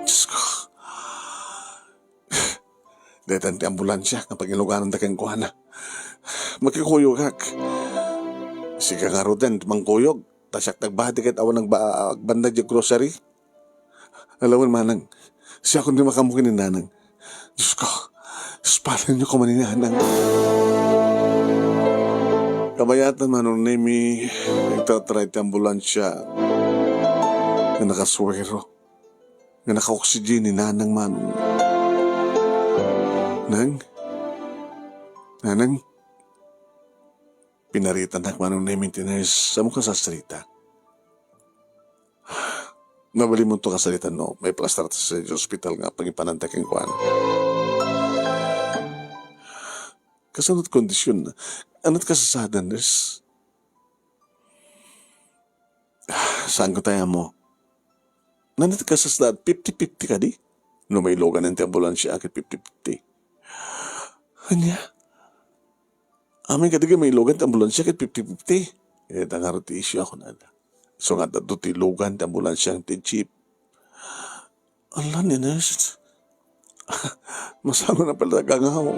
Diyos ko, Daytan ti ambulansya nga pangilugananda kenkuana. Makikuyogak. Sika ngaruden ti mangkuyog. Ta siak nagbati ket awan nagba-, agbanda diay grocery. Alawen manang, siakon ti makamukin ni nanang. Diyos ko, espalin niyo ko man ni nanang. Kabayatan, Manong Nemi, nagtatry ti ambulansya nga nakasuero. Nga naka-oxygen ni Nanang, Manong. Nang? Nanang? Pinaritanak, Manong Nemi, ti nurse. Ammom kasano ti sarita? Mabalinmonto kasaritan no maiplastrata sadiay ospital nga pangipananta kenkuana. Kasano ti kondisionna? Ania ti kasasaadna, nurse? Saanko ti ammo. Ania ti kasasaad, fifty fifty kadi? No mailugan ti ambulansia ket fifty fifty. Ania? Amin kadi nga mailugan ti ambulansia ket fifty fifty. Eh, ta ngarud ti issue a kunada. Isu nga adda ti ilugan ti ambulansia ken ti jeep. Ala, ni nurse. Masango na pala gangaw.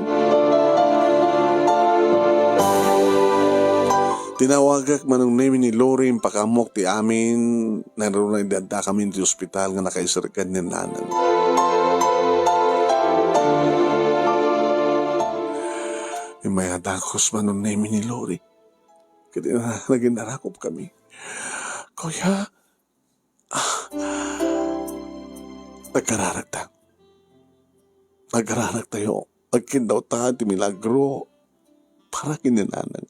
Tinawagak, Manong Nemi, ni Lori, impakaammoak ti amin, nangruna idi addakami ti ospital nga nakaisirkan ni nanang. Immay a dakes, Manong Nemi, ni Lori. Ket ina-, naginarakupkami. Kuya, ah, nagkararagta. Nagkararagtayo. Agkindawta ti milagro para ken ni nanang.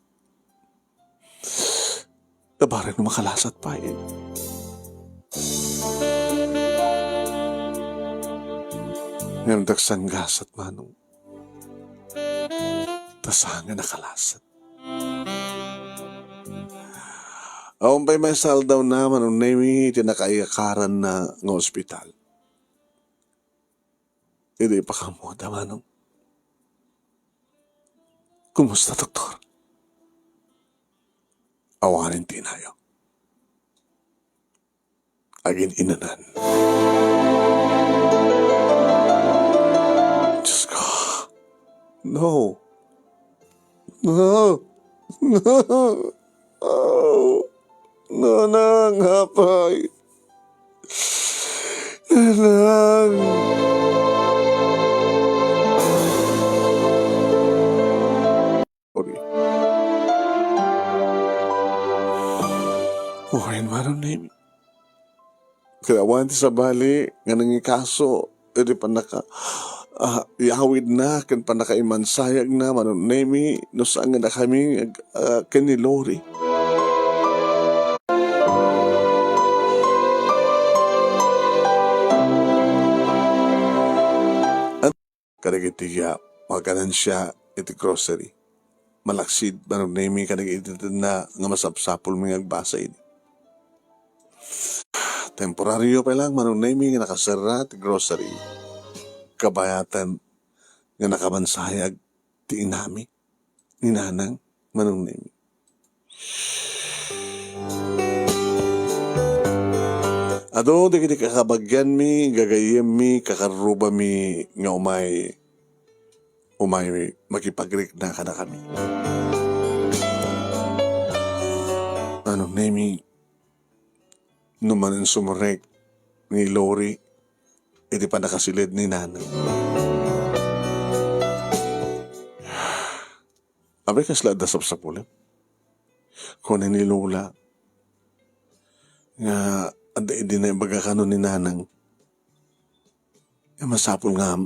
Nabarek no makalasat pay. Ngem dagsa nga gasat, Manong. Ta saan nga nakalasat. Awan pay maysa a aldawna, Manong Nemi, ti nakaiyakaranna nga ospital. Idi ipakaammoda, Manong. Kumusta, doktor? Awanen ti inayo. Agin-inanan. Diyos ko. No. No. No. Oh. Nanang, apay. Nanang. Sorry. Wen, Manong Nemi. Ket awan ti sabali nga nangikaso iti pannaka, ah, yawidna ken pannakaimansayagna, Manong Nemi, no saan nga dakami, ah, ken ni Lori. Kadagiti, ah, maganansia iti grocery. Malaksid, Manong Nemi, kadagiti itaenna nga masapsapulmi nga agbasa idi. Temporario pay lang, Manong Nemi, nga nakaserra ti grocery. Kabayatan nga nakamansayag ti inami ni Nanang, Manong Nemi. Adu dagiti kakabagianmi, gagayyemmi, kakarrubami nga umay, umay makipagrikna kadakami. Manong Nemi, no manen sumrek ni Lori iti pannakasiled ni Nanang. Apay, kasla adda sapsapulem? Kuna ni Lola nga adda idi naibaga kano ni Nanang nga masapul nga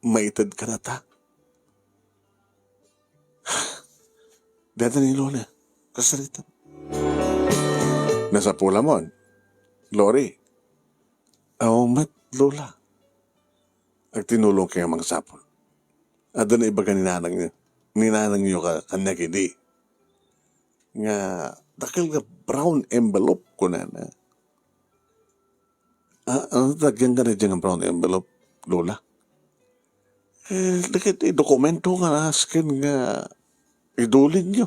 maited kadata. Dada ni Lola, kasarita. Nasapulamon, Lori. Aw met, Lola. Agtinulongka nga masapul. Adda naibaga ni nanang, ni nanangyo ka-, kaniak idi. Nga, dakkel nga brown envelope, kunana. Ah, ano ti agyan kaniak nga brown envelope, Lola? Eh, dagiti dokumento nga nasken nga idulinyo.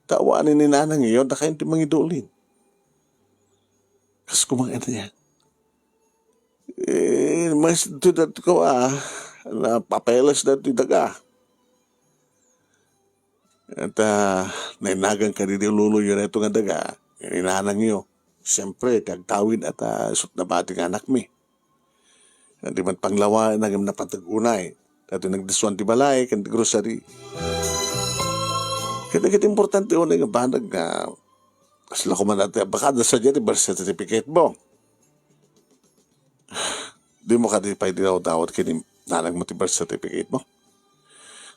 Ta awanen ni nanangyo, dakayo ti mangidulin. Kas kumang ania. Eh, mas daytoy daytoy ko, ah, na papeles daytoy daga. At, ah, nainagan kadi ni loloyo daytoy nga daga, ni nanangyo. Siyempre, ti agtawid at, ah, isut nabati nga anakmi. Di man panglawa, nagim napantag unay. Daytoy nagdisuan ti balay, ken ti grocery. Ket dagiti importante unay nga banag nga, kasla ko man daytoy, baka adda sadiay ti birth certificate mo. Dimo kadi pay dinawdawat ken ni nanangmo ti birth certificate mo?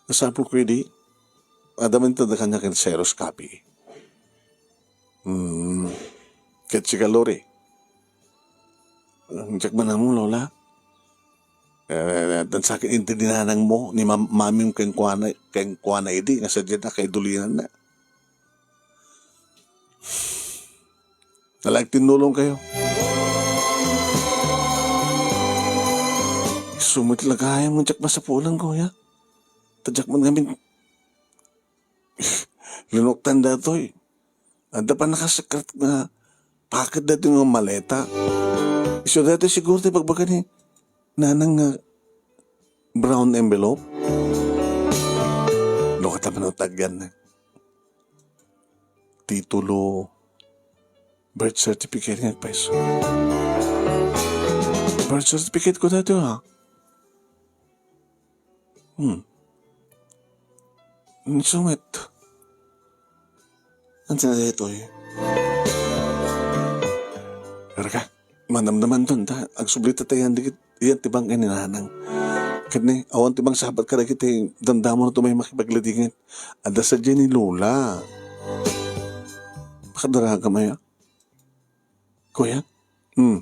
Nasapul ko idi, Adda man ita kaniak ken xerox copy. Hmm. Ket sika, Lori. Diak man ammo, Lola. Eh, addan sa ket inted ni nanangmo, ni mam-, mamim kenkuana, kenkuana idi, nga sadiay a kaidulinanna. Nalaing tinnulongkayo. Isu met la gayam nga diak masapulan, kuya. Ta diak man ngamin linuktan datoy. Adda pannakasekret nga packet datoy nga maleta. Isu datoy siguro ti ibagbaga ni nanang nga brown envelope. No, kata man, o, tagyan na. Titulo, birth certificate nga agpaiso. Birth certificate ko datoy, ha? Hmm. Isu met. Ansi na daytoy? Pero ka, manamnamanton ta, agsubli ta tayan dikit, iyan ti bangkay ni nanang. Ket ni, awan ti mangsabat kadagiti damdamon a tumay makipagladingit. Adda sadiay ni Lola. Pakadaragam aya. Kuya? Hmm.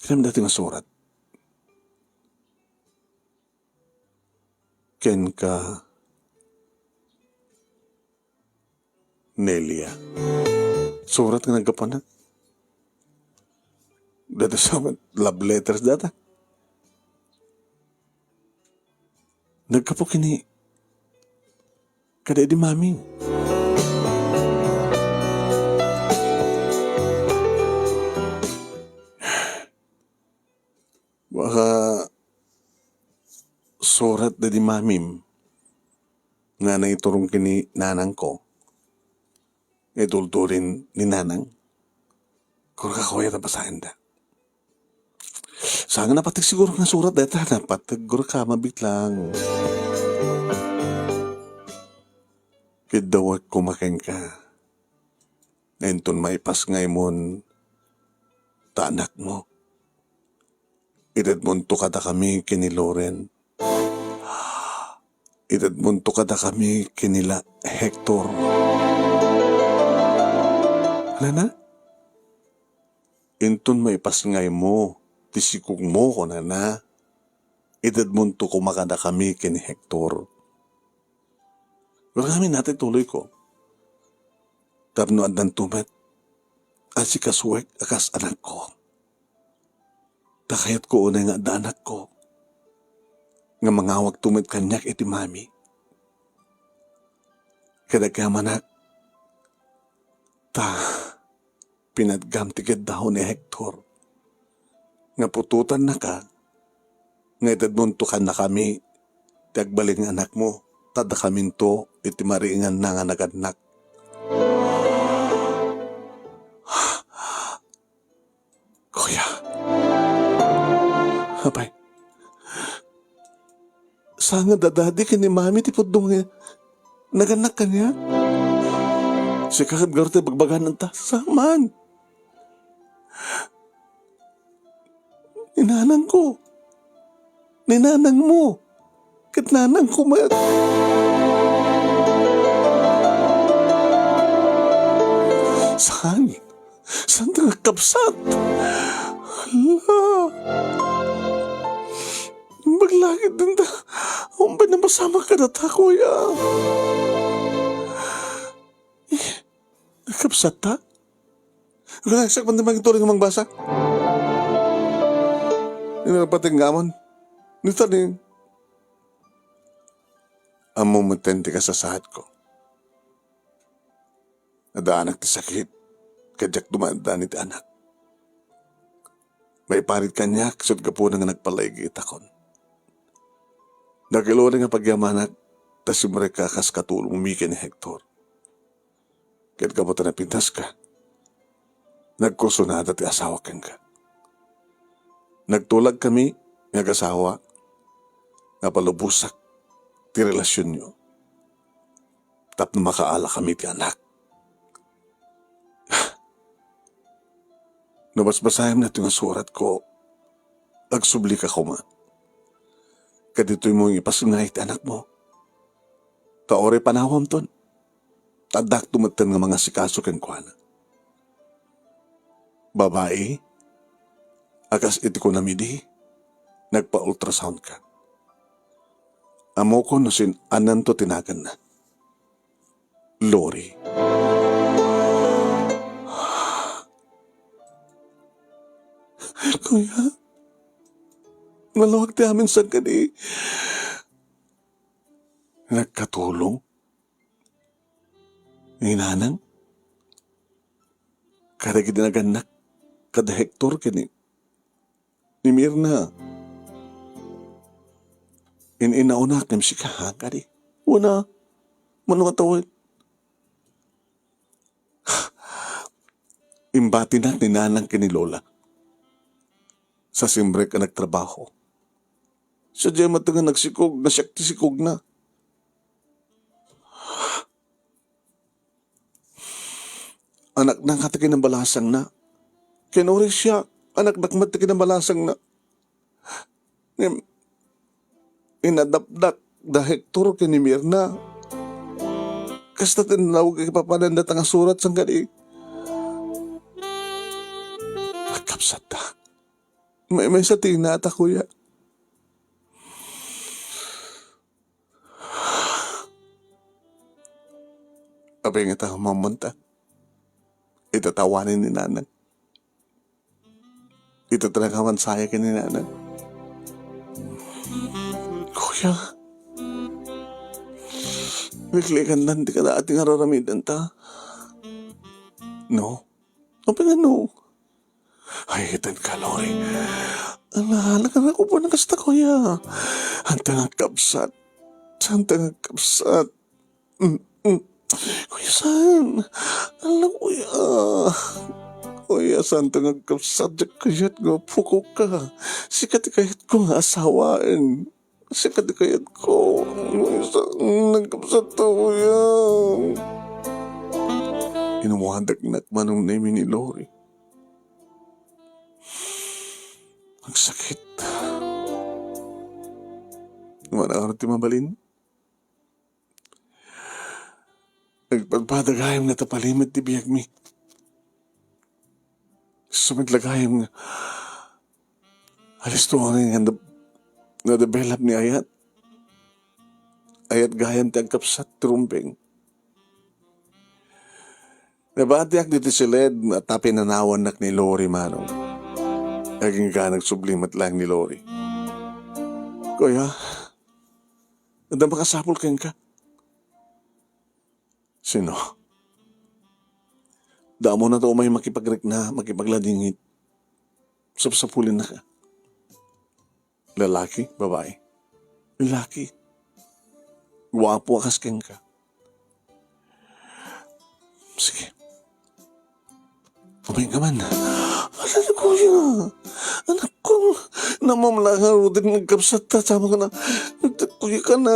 Kinam dati nga surat. Kenka, Nelia. Surat nga naggapuanak. Data sa love letters data. Naggapu kini, kada idi mami. Baka surat dadi mamim nga naiturong ken ni nanangko. Itultulin ni nanang. Kurka kuya ta basaenda. Saan nga napateg siguro nga surat deta, napateg kurka mabitlang. Kiddawek koma kenka. Inton maipasngaymo ta anakmo. Itedmonto kadakami ken ni Loren. Itedmonto kadakami ken ni la Hector. Nana? Inton maipasngaymo ti sikugmo, kunana, itedmonto koma kadakami ken ni Hector. Wen ngamin natay tuloyko. Tapno addanto met a sikasuek a kas anakko. Ta kayatko unay nga adda anakko nga mangawagto met kaniak iti mami. Ket agyamanak, ta pinatgam ti keddaw ni Hector nga putotannaka nga itedmonto kadakami ti agbalin nga anakmo, ta dakaminto iti maringanna nga nagannak. Kuya. Apay. Saan nga dadadi ken ni mami ti pudno nga nagannak kaniak? Sika ket garo ti bagbagananta. Saan man? Ni nanangko. Ni nanangmo. Ket nanangko met. Saan? Saan ti kakabsat? Hala. Imbag langit denta. Umbay na masamak kadata, kuya. Eh, kakabsat ta? Ikaw na, sakpan ti mangituloy nga mangbasa. Inarpating nga aman. Nitanin. Ammo met ti kasasaadko. Adaanak ti sakit, ket diak dumadaan iti anak. Maiparit kaniak, ket gapuna nga nagpalaig itakon. Dakilo nga pagyamanak, ta simrekka kas katulongmi ken ni Hector. Ket gapu ta napintaska, nagkursunada ti asawak kenka. Nagtulagkami nga agasawa, napalubosak ti relasionyo tapno makaalakami ti anak. No basbasayam daytoy nga suratko, agsublika koma. Kaditoymo ipasngay ti anakmo. Ta uray panawamton, addakto metten nga mangasikaso kenkuana. Babai a kas iti kunam idi, nagpa-ultrasound ka. Ammokon no saan-annanto ti naganna. Lori. Kuya, nalawag ti amin sangkadi. Nagkatulong ni nanang kadagiti nagannak, kada Hector ken ni, ni Mirna. In-inauna ken sika, ha, kadi? Una, mano nga tawen? Imbatinak ni nanang ken ni lola. Sa simrek a nagtrabaho. Sadiay met nga nagsikog, nga siak ti sikogna. Anakna nga ti kinambalasangna. Ken uray siak, anaknak met ti kinambalasangna. Ngem, inadapdak da Hector ken ni Mirna. Kasta ti nalawag a ipapanan data nga surat sangkadi. Agkabsatta. Maymaysa ti inata, kuya. Apay ngata a mamanta? Ita ti awanen ni nanang. Ita ti nakawan saya ken ni nanang. Kuya, liklikandan ti kadaati nga ar-aramidenta. No? Apay nga no? Ay, itan ka, Lori. Ala, nagarakupan na kasta, kuya. Saan ti agkabsat? Saan ti agkabsat? Mm, mm. Kuya, saan? Ala, kuya. Kuya, saan ti agkabsat? Diak kayat nga pukok ka. Sika ti kayatko nga asawaen. Sika ti kayatko. Kuya, saan ti agkabsat, kuya? Inumwadaknak Manong Nemi ni Lori. Agsakit. Ngem ania ti mabalin? Nagpadpada gayam nga tapalimed ti biagmi. Isu met la gayam nga alistoan nga na-, na-develop ni ayat. Ayat gayam ti agkabsat ti rumbeng. Nabatiak ditoy siled ta pinanawannak ni Lori, Manong. Agingga nagsubli met laeng ni Lori. Kuya, adda makasapul kenka. Sino? Damo na to umay makipagrikna, makipagladingit. Sapsapulennaka. Lalaki, babae? Lalaki. Guapo a kas kenka. Sige. Umayen ka man. Ala, kuya. Anakko. Namamla nga rudin nga agkabsat ta. Sama ka na. Kuya ka na.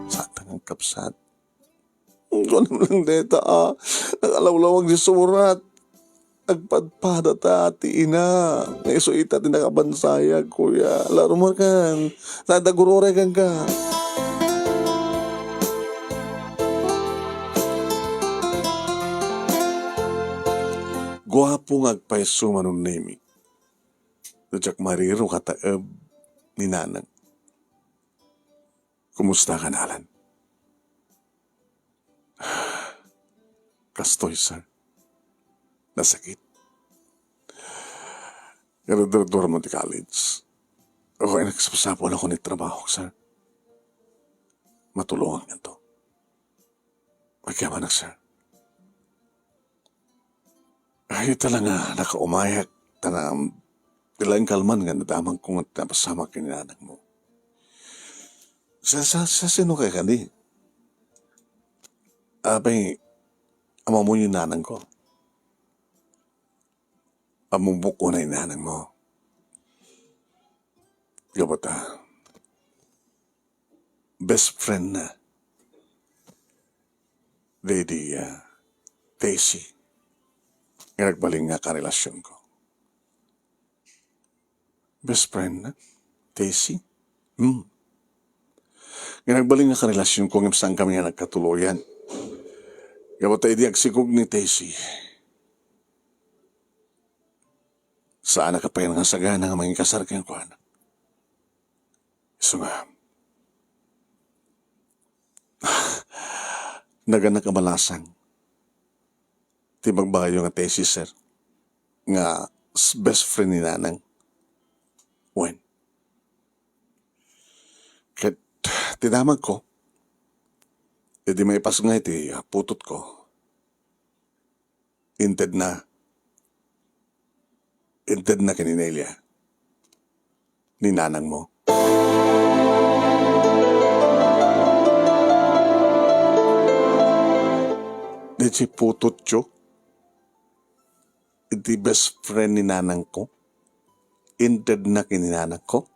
Saan ti agkabsat? Kuan lang deta, a. Nakalawlawag ti surat. Agpadpada ta ti ina. Nga isu ita ti nakabansayag, kuya. Ala, rumarkan. Nadagururay kenka. Guapo nga agpayso, Manong Nemi. Diak mariro kataeb ni nanang. Kumusta ka, Alan? Kastoy, sir. Nasakit. Graduar man ti college. Ako ay nagsapsapul ako ni trabaho, sir. Matulongan kanto. Agyamanak, sir. Ay, talaga, nakaumayak. Tanam, ti laeng kalman nga nadamagko nga napasamak ken ni nanangmo. Sa, sa, sa sino kay kadi? Apay, ammoyo ni nanangko. Ammom ko ni nanangmo. Gapu ta, best friend na. Daydi, ah, Tessie. Nga nagbalin nga karelasyonko. Best friend na? Tessie? Hmm. nga nagbalin nga karelasionko ngem saankami nga nagkatuloyan. Gapu ta idi agsikog ni Tessie, saanak a pay nga sagana nga mangikasar kenkuana. Isu nga, nagannak a balasang ti ibagbagayo nga Tessie, sir, nga s-, best friend ni Nanang. Wen. Ket ti damagko, idi maipasngay ti, ah, putotko, intedna, intedna ken ni Nelia, ni nanangmo. Diay putotyo iti best friend ni nanangko, intedna ken ni nanangko.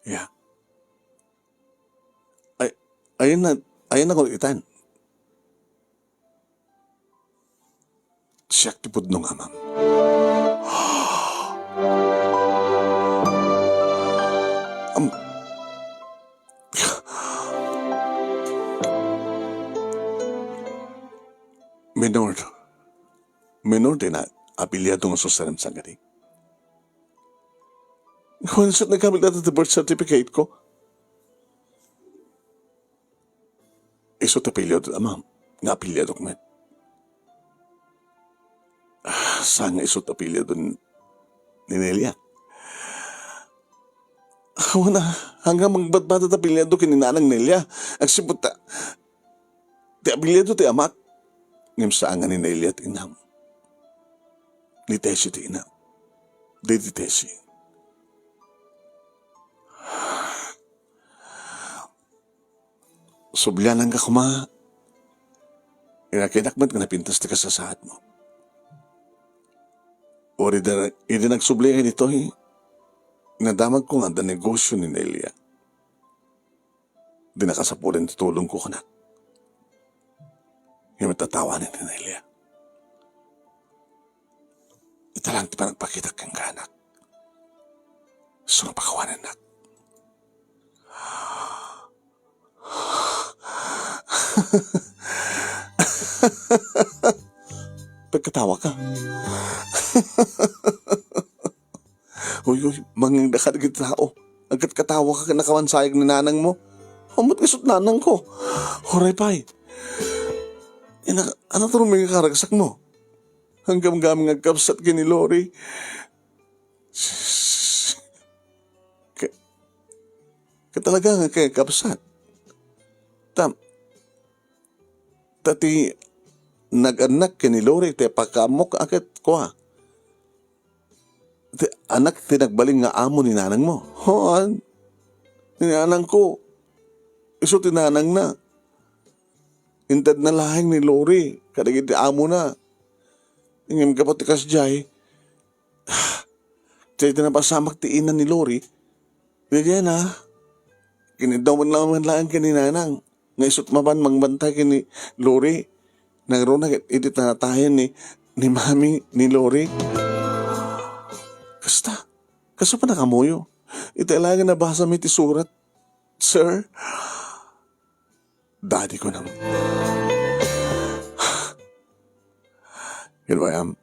Ya. Ay, ayan na, ayan na ko itan. Siak ti pudno nga amam. Am-, Minor. Minor ti na-, apelyado nga susarem sangadi. Wen, isu ti nagkabit dayta ti birth certificate ko. Isu ti apelyado, ama, nga apelyadok met. Ah, saan nga isu ti apelyado ni, ni Nelia? Awan a, hanggang magbadbada ti apelyado ken ni Nanang Nelia. Agsipud ta, ti apelyado ti amak. Ngem saan nga ni Nelia ti inam. Ni Tessie ti inam. Di ti Tessie. Subliananka koma. Inakitak met nga napintas ti kasasaadmo. Wen, idi, idi nagsubliak ditoy, nadamagko nga adda negosio ni Nelia. Di nakasapulan ti tulongko kaniak. Ngem tatawanen ni Nelia. Ita lang ti panagpakitak kenkuana. Isu nga pakawanennak. Pagkatawaka. Uy, uy, mangngegda kadagiti tao. Agkatkatawaka ken nakawan sayag ni nanangmo. Ammok nga isut' nanangko. Uray pay. Ina, ania ti rumbeng nga karagsakmo? Hanggang gamin nga agkabsat ken ni Lori. Ka-, ka talaga nga kay agkabsat. Tam-, ta ti nag-annak ken ni Lori ti pakaammok a ket kua. Ti anak ti nagbalin nga amo ni nanangmo. Hoan. Ni nanangko. Isu ti nanangna. Intedna laeng ni Lori kadagiti amona. Ngem gapu ti kasdiay, diay ti napasamak ti ina ni Lori. Diay na, kiniddaw met laeng ken ni nanang nga isut' mapan mangbantay ken ni Lori. Nangruna ket idi tanatayen ni, ni mami ni Lori. Kasta, kasu pay nakamuyo. Ita laeng nga nabasami ti surat, sir. Daddy ko nang. Ket wen,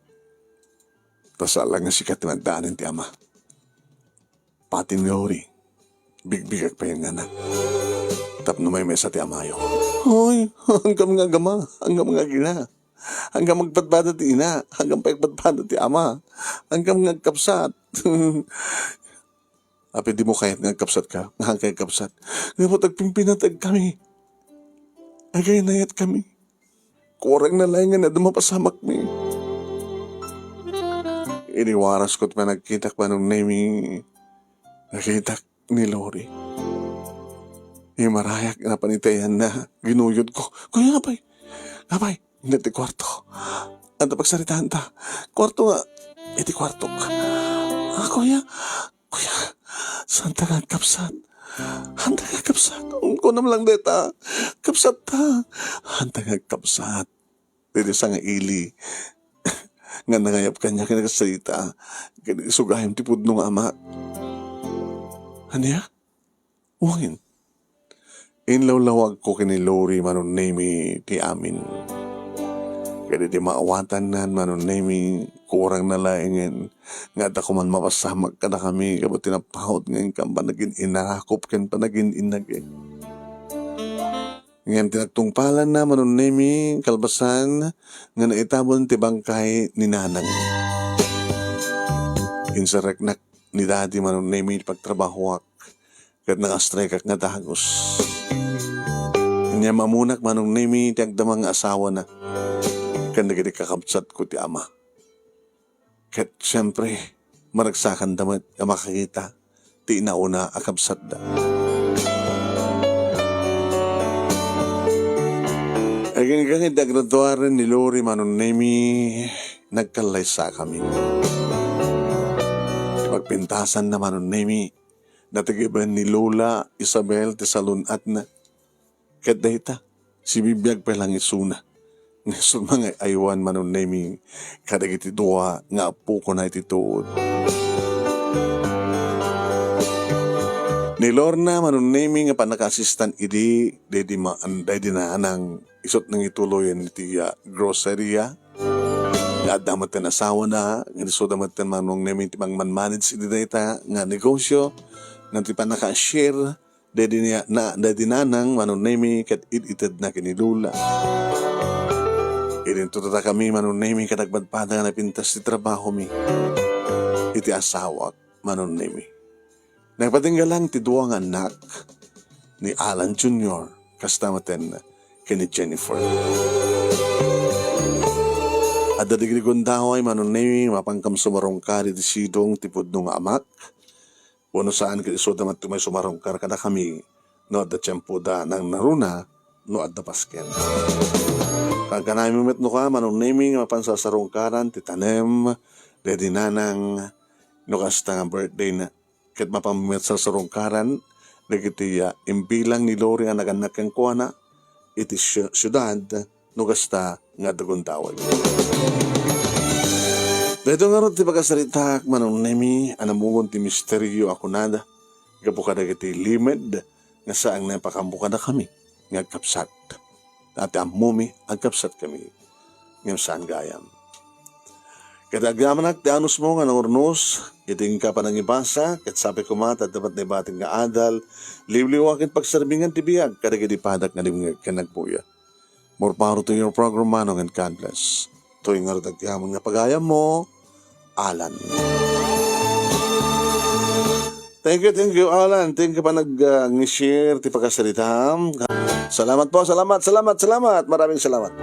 ta saan lang nga sika ti nagdaanen ti ama. Pati ni Lori, bigbigak pay nga anak. Tapno maymaysa ti amayo. Hoy, hanggang nga agama, hanggang nga agina. Hanggang magbadbada ti ina, hanggang pay magbadbada ti ama. Hanggang nga agkabsat. Apay dimo kayat nga agkabsatka? Nga kay agkabsat? Nga ba't agpimpinatekkami? Agaynayatkami. Kurang na laeng nga adda mapasamakmi. Idi warasko ti panagkitak manong Nemi, nakitak ni Lori. Imarayak nga panitayanna, ginuyodko. Kuya, apay? Apay? Iti kuarto. Anta pagsaritaanta. Kuarto nga. Iti kuarto. Ah, kuya. Kuya, saanta nga agkabsat? Saanta nga agkabsat? Kunam lang deta. Kabsatta. Saanta nga agkabsat? Daydi sangaili nga nangayab kaniak nga nagsarita. Ket isu gayam ti pudno nga amak. Ania? Wen. Inlawlawagko ken ni Lori, Manong Nemi, ti amin. Ket idi maawatanna, Manong Nemi, kurangna laengen nga adda koman mapasamak kadakami gapu ti napaut nga inkan panagin-inarakop ken panagin-inagek. Ngem ti nagtungpalanna, Manong Nemi, kalpasan nga naitabon ti bangkay ni Nanang. Inserreknak ni Daddy, Manong Nemi, ti pagtrabahoak ket nang-astraykak nga dagus. Ngem ammonak, Manong Nemi, ti agdama nga asawana ken dagiti kakabsatko ti ama. Ket siempre, maragsakanda met nga makakita ti inauna a kabsatda. Agingga iti agraduaren ni Lori, Manong Nemi, nagkallaysakami. Pagpintasanna, Manong Nemi, natigiben ni Lola Isabel ti salun-atna. Ket dayta, sibibiag pay lang isuna. Nga sumangay-aywan, Manong Nemi, kadagiti dua nga appokona iti tuod. Ni Lorna, Manong Nemi, nga pannakaasistan idi, daydi ma-, daydi Nanang, isut' nangituloyen iti, ah, groceria. Nga adda metten asawana, nga isuda metten, Manong Nemi, ti mangmanmanage iti dayta nga negosyo, nga ti pannaka-share, daydi ni, na, daydi Nanang, Manong Nemi, ket it-itedna ken ni Lola. Idinto dakami, Manong Nemi, ket nagpadpada nga napintas ti trabahomi iti asawak, Manong Nemi. Nagpatingga lang ti dua nga annak ni Alan Junior, kasta metten ken ni Jennifer. Adda dagiti gundaway, Manong Nemi, mapankam sumarungkar iti sidong ti pudno nga amak, wenno saan ket isuda met ti umay sumarungkar kadakami no adda tiempoda, nangnaruna no adda pasken. Kankanami met no ka, Manong Nemi, nga mapan sarsarungkaran ti tanem daydi Nanang no kasta nga birthdayna, ket mapan met sarsarungkaran dagiti, ah, imbilang ni Lori a nagannak kenkuana iti siu-, siudad no kasta nga adda gundaway. Daytoy ngarud ti pakasaritaak, Manong Nemi, a namugon ti misterio a kunada gapu kadagiti limed nga saan nga ipakammo kadakami nga agkabsat. Ta ti ammomi, agkabsatkami, ngem saan gayam. Ket agyamanak ti anusmo nga naurnos iti inka panangibasa, ket sapay koma ta adda met naibatik nga adal, liwliwa ken pagserbingan ti biag kadagiti padak nga dimngeg ken nagbuya. More power to your program, Manong, and God bless. Toy ngarud agyamanak nga pagayammo, Alan. Thank you, thank you, Alan. Thank you panag, ah, ngi-share ti pakasaritam. Salamat po, salamat, salamat, salamat. Maraming salamat.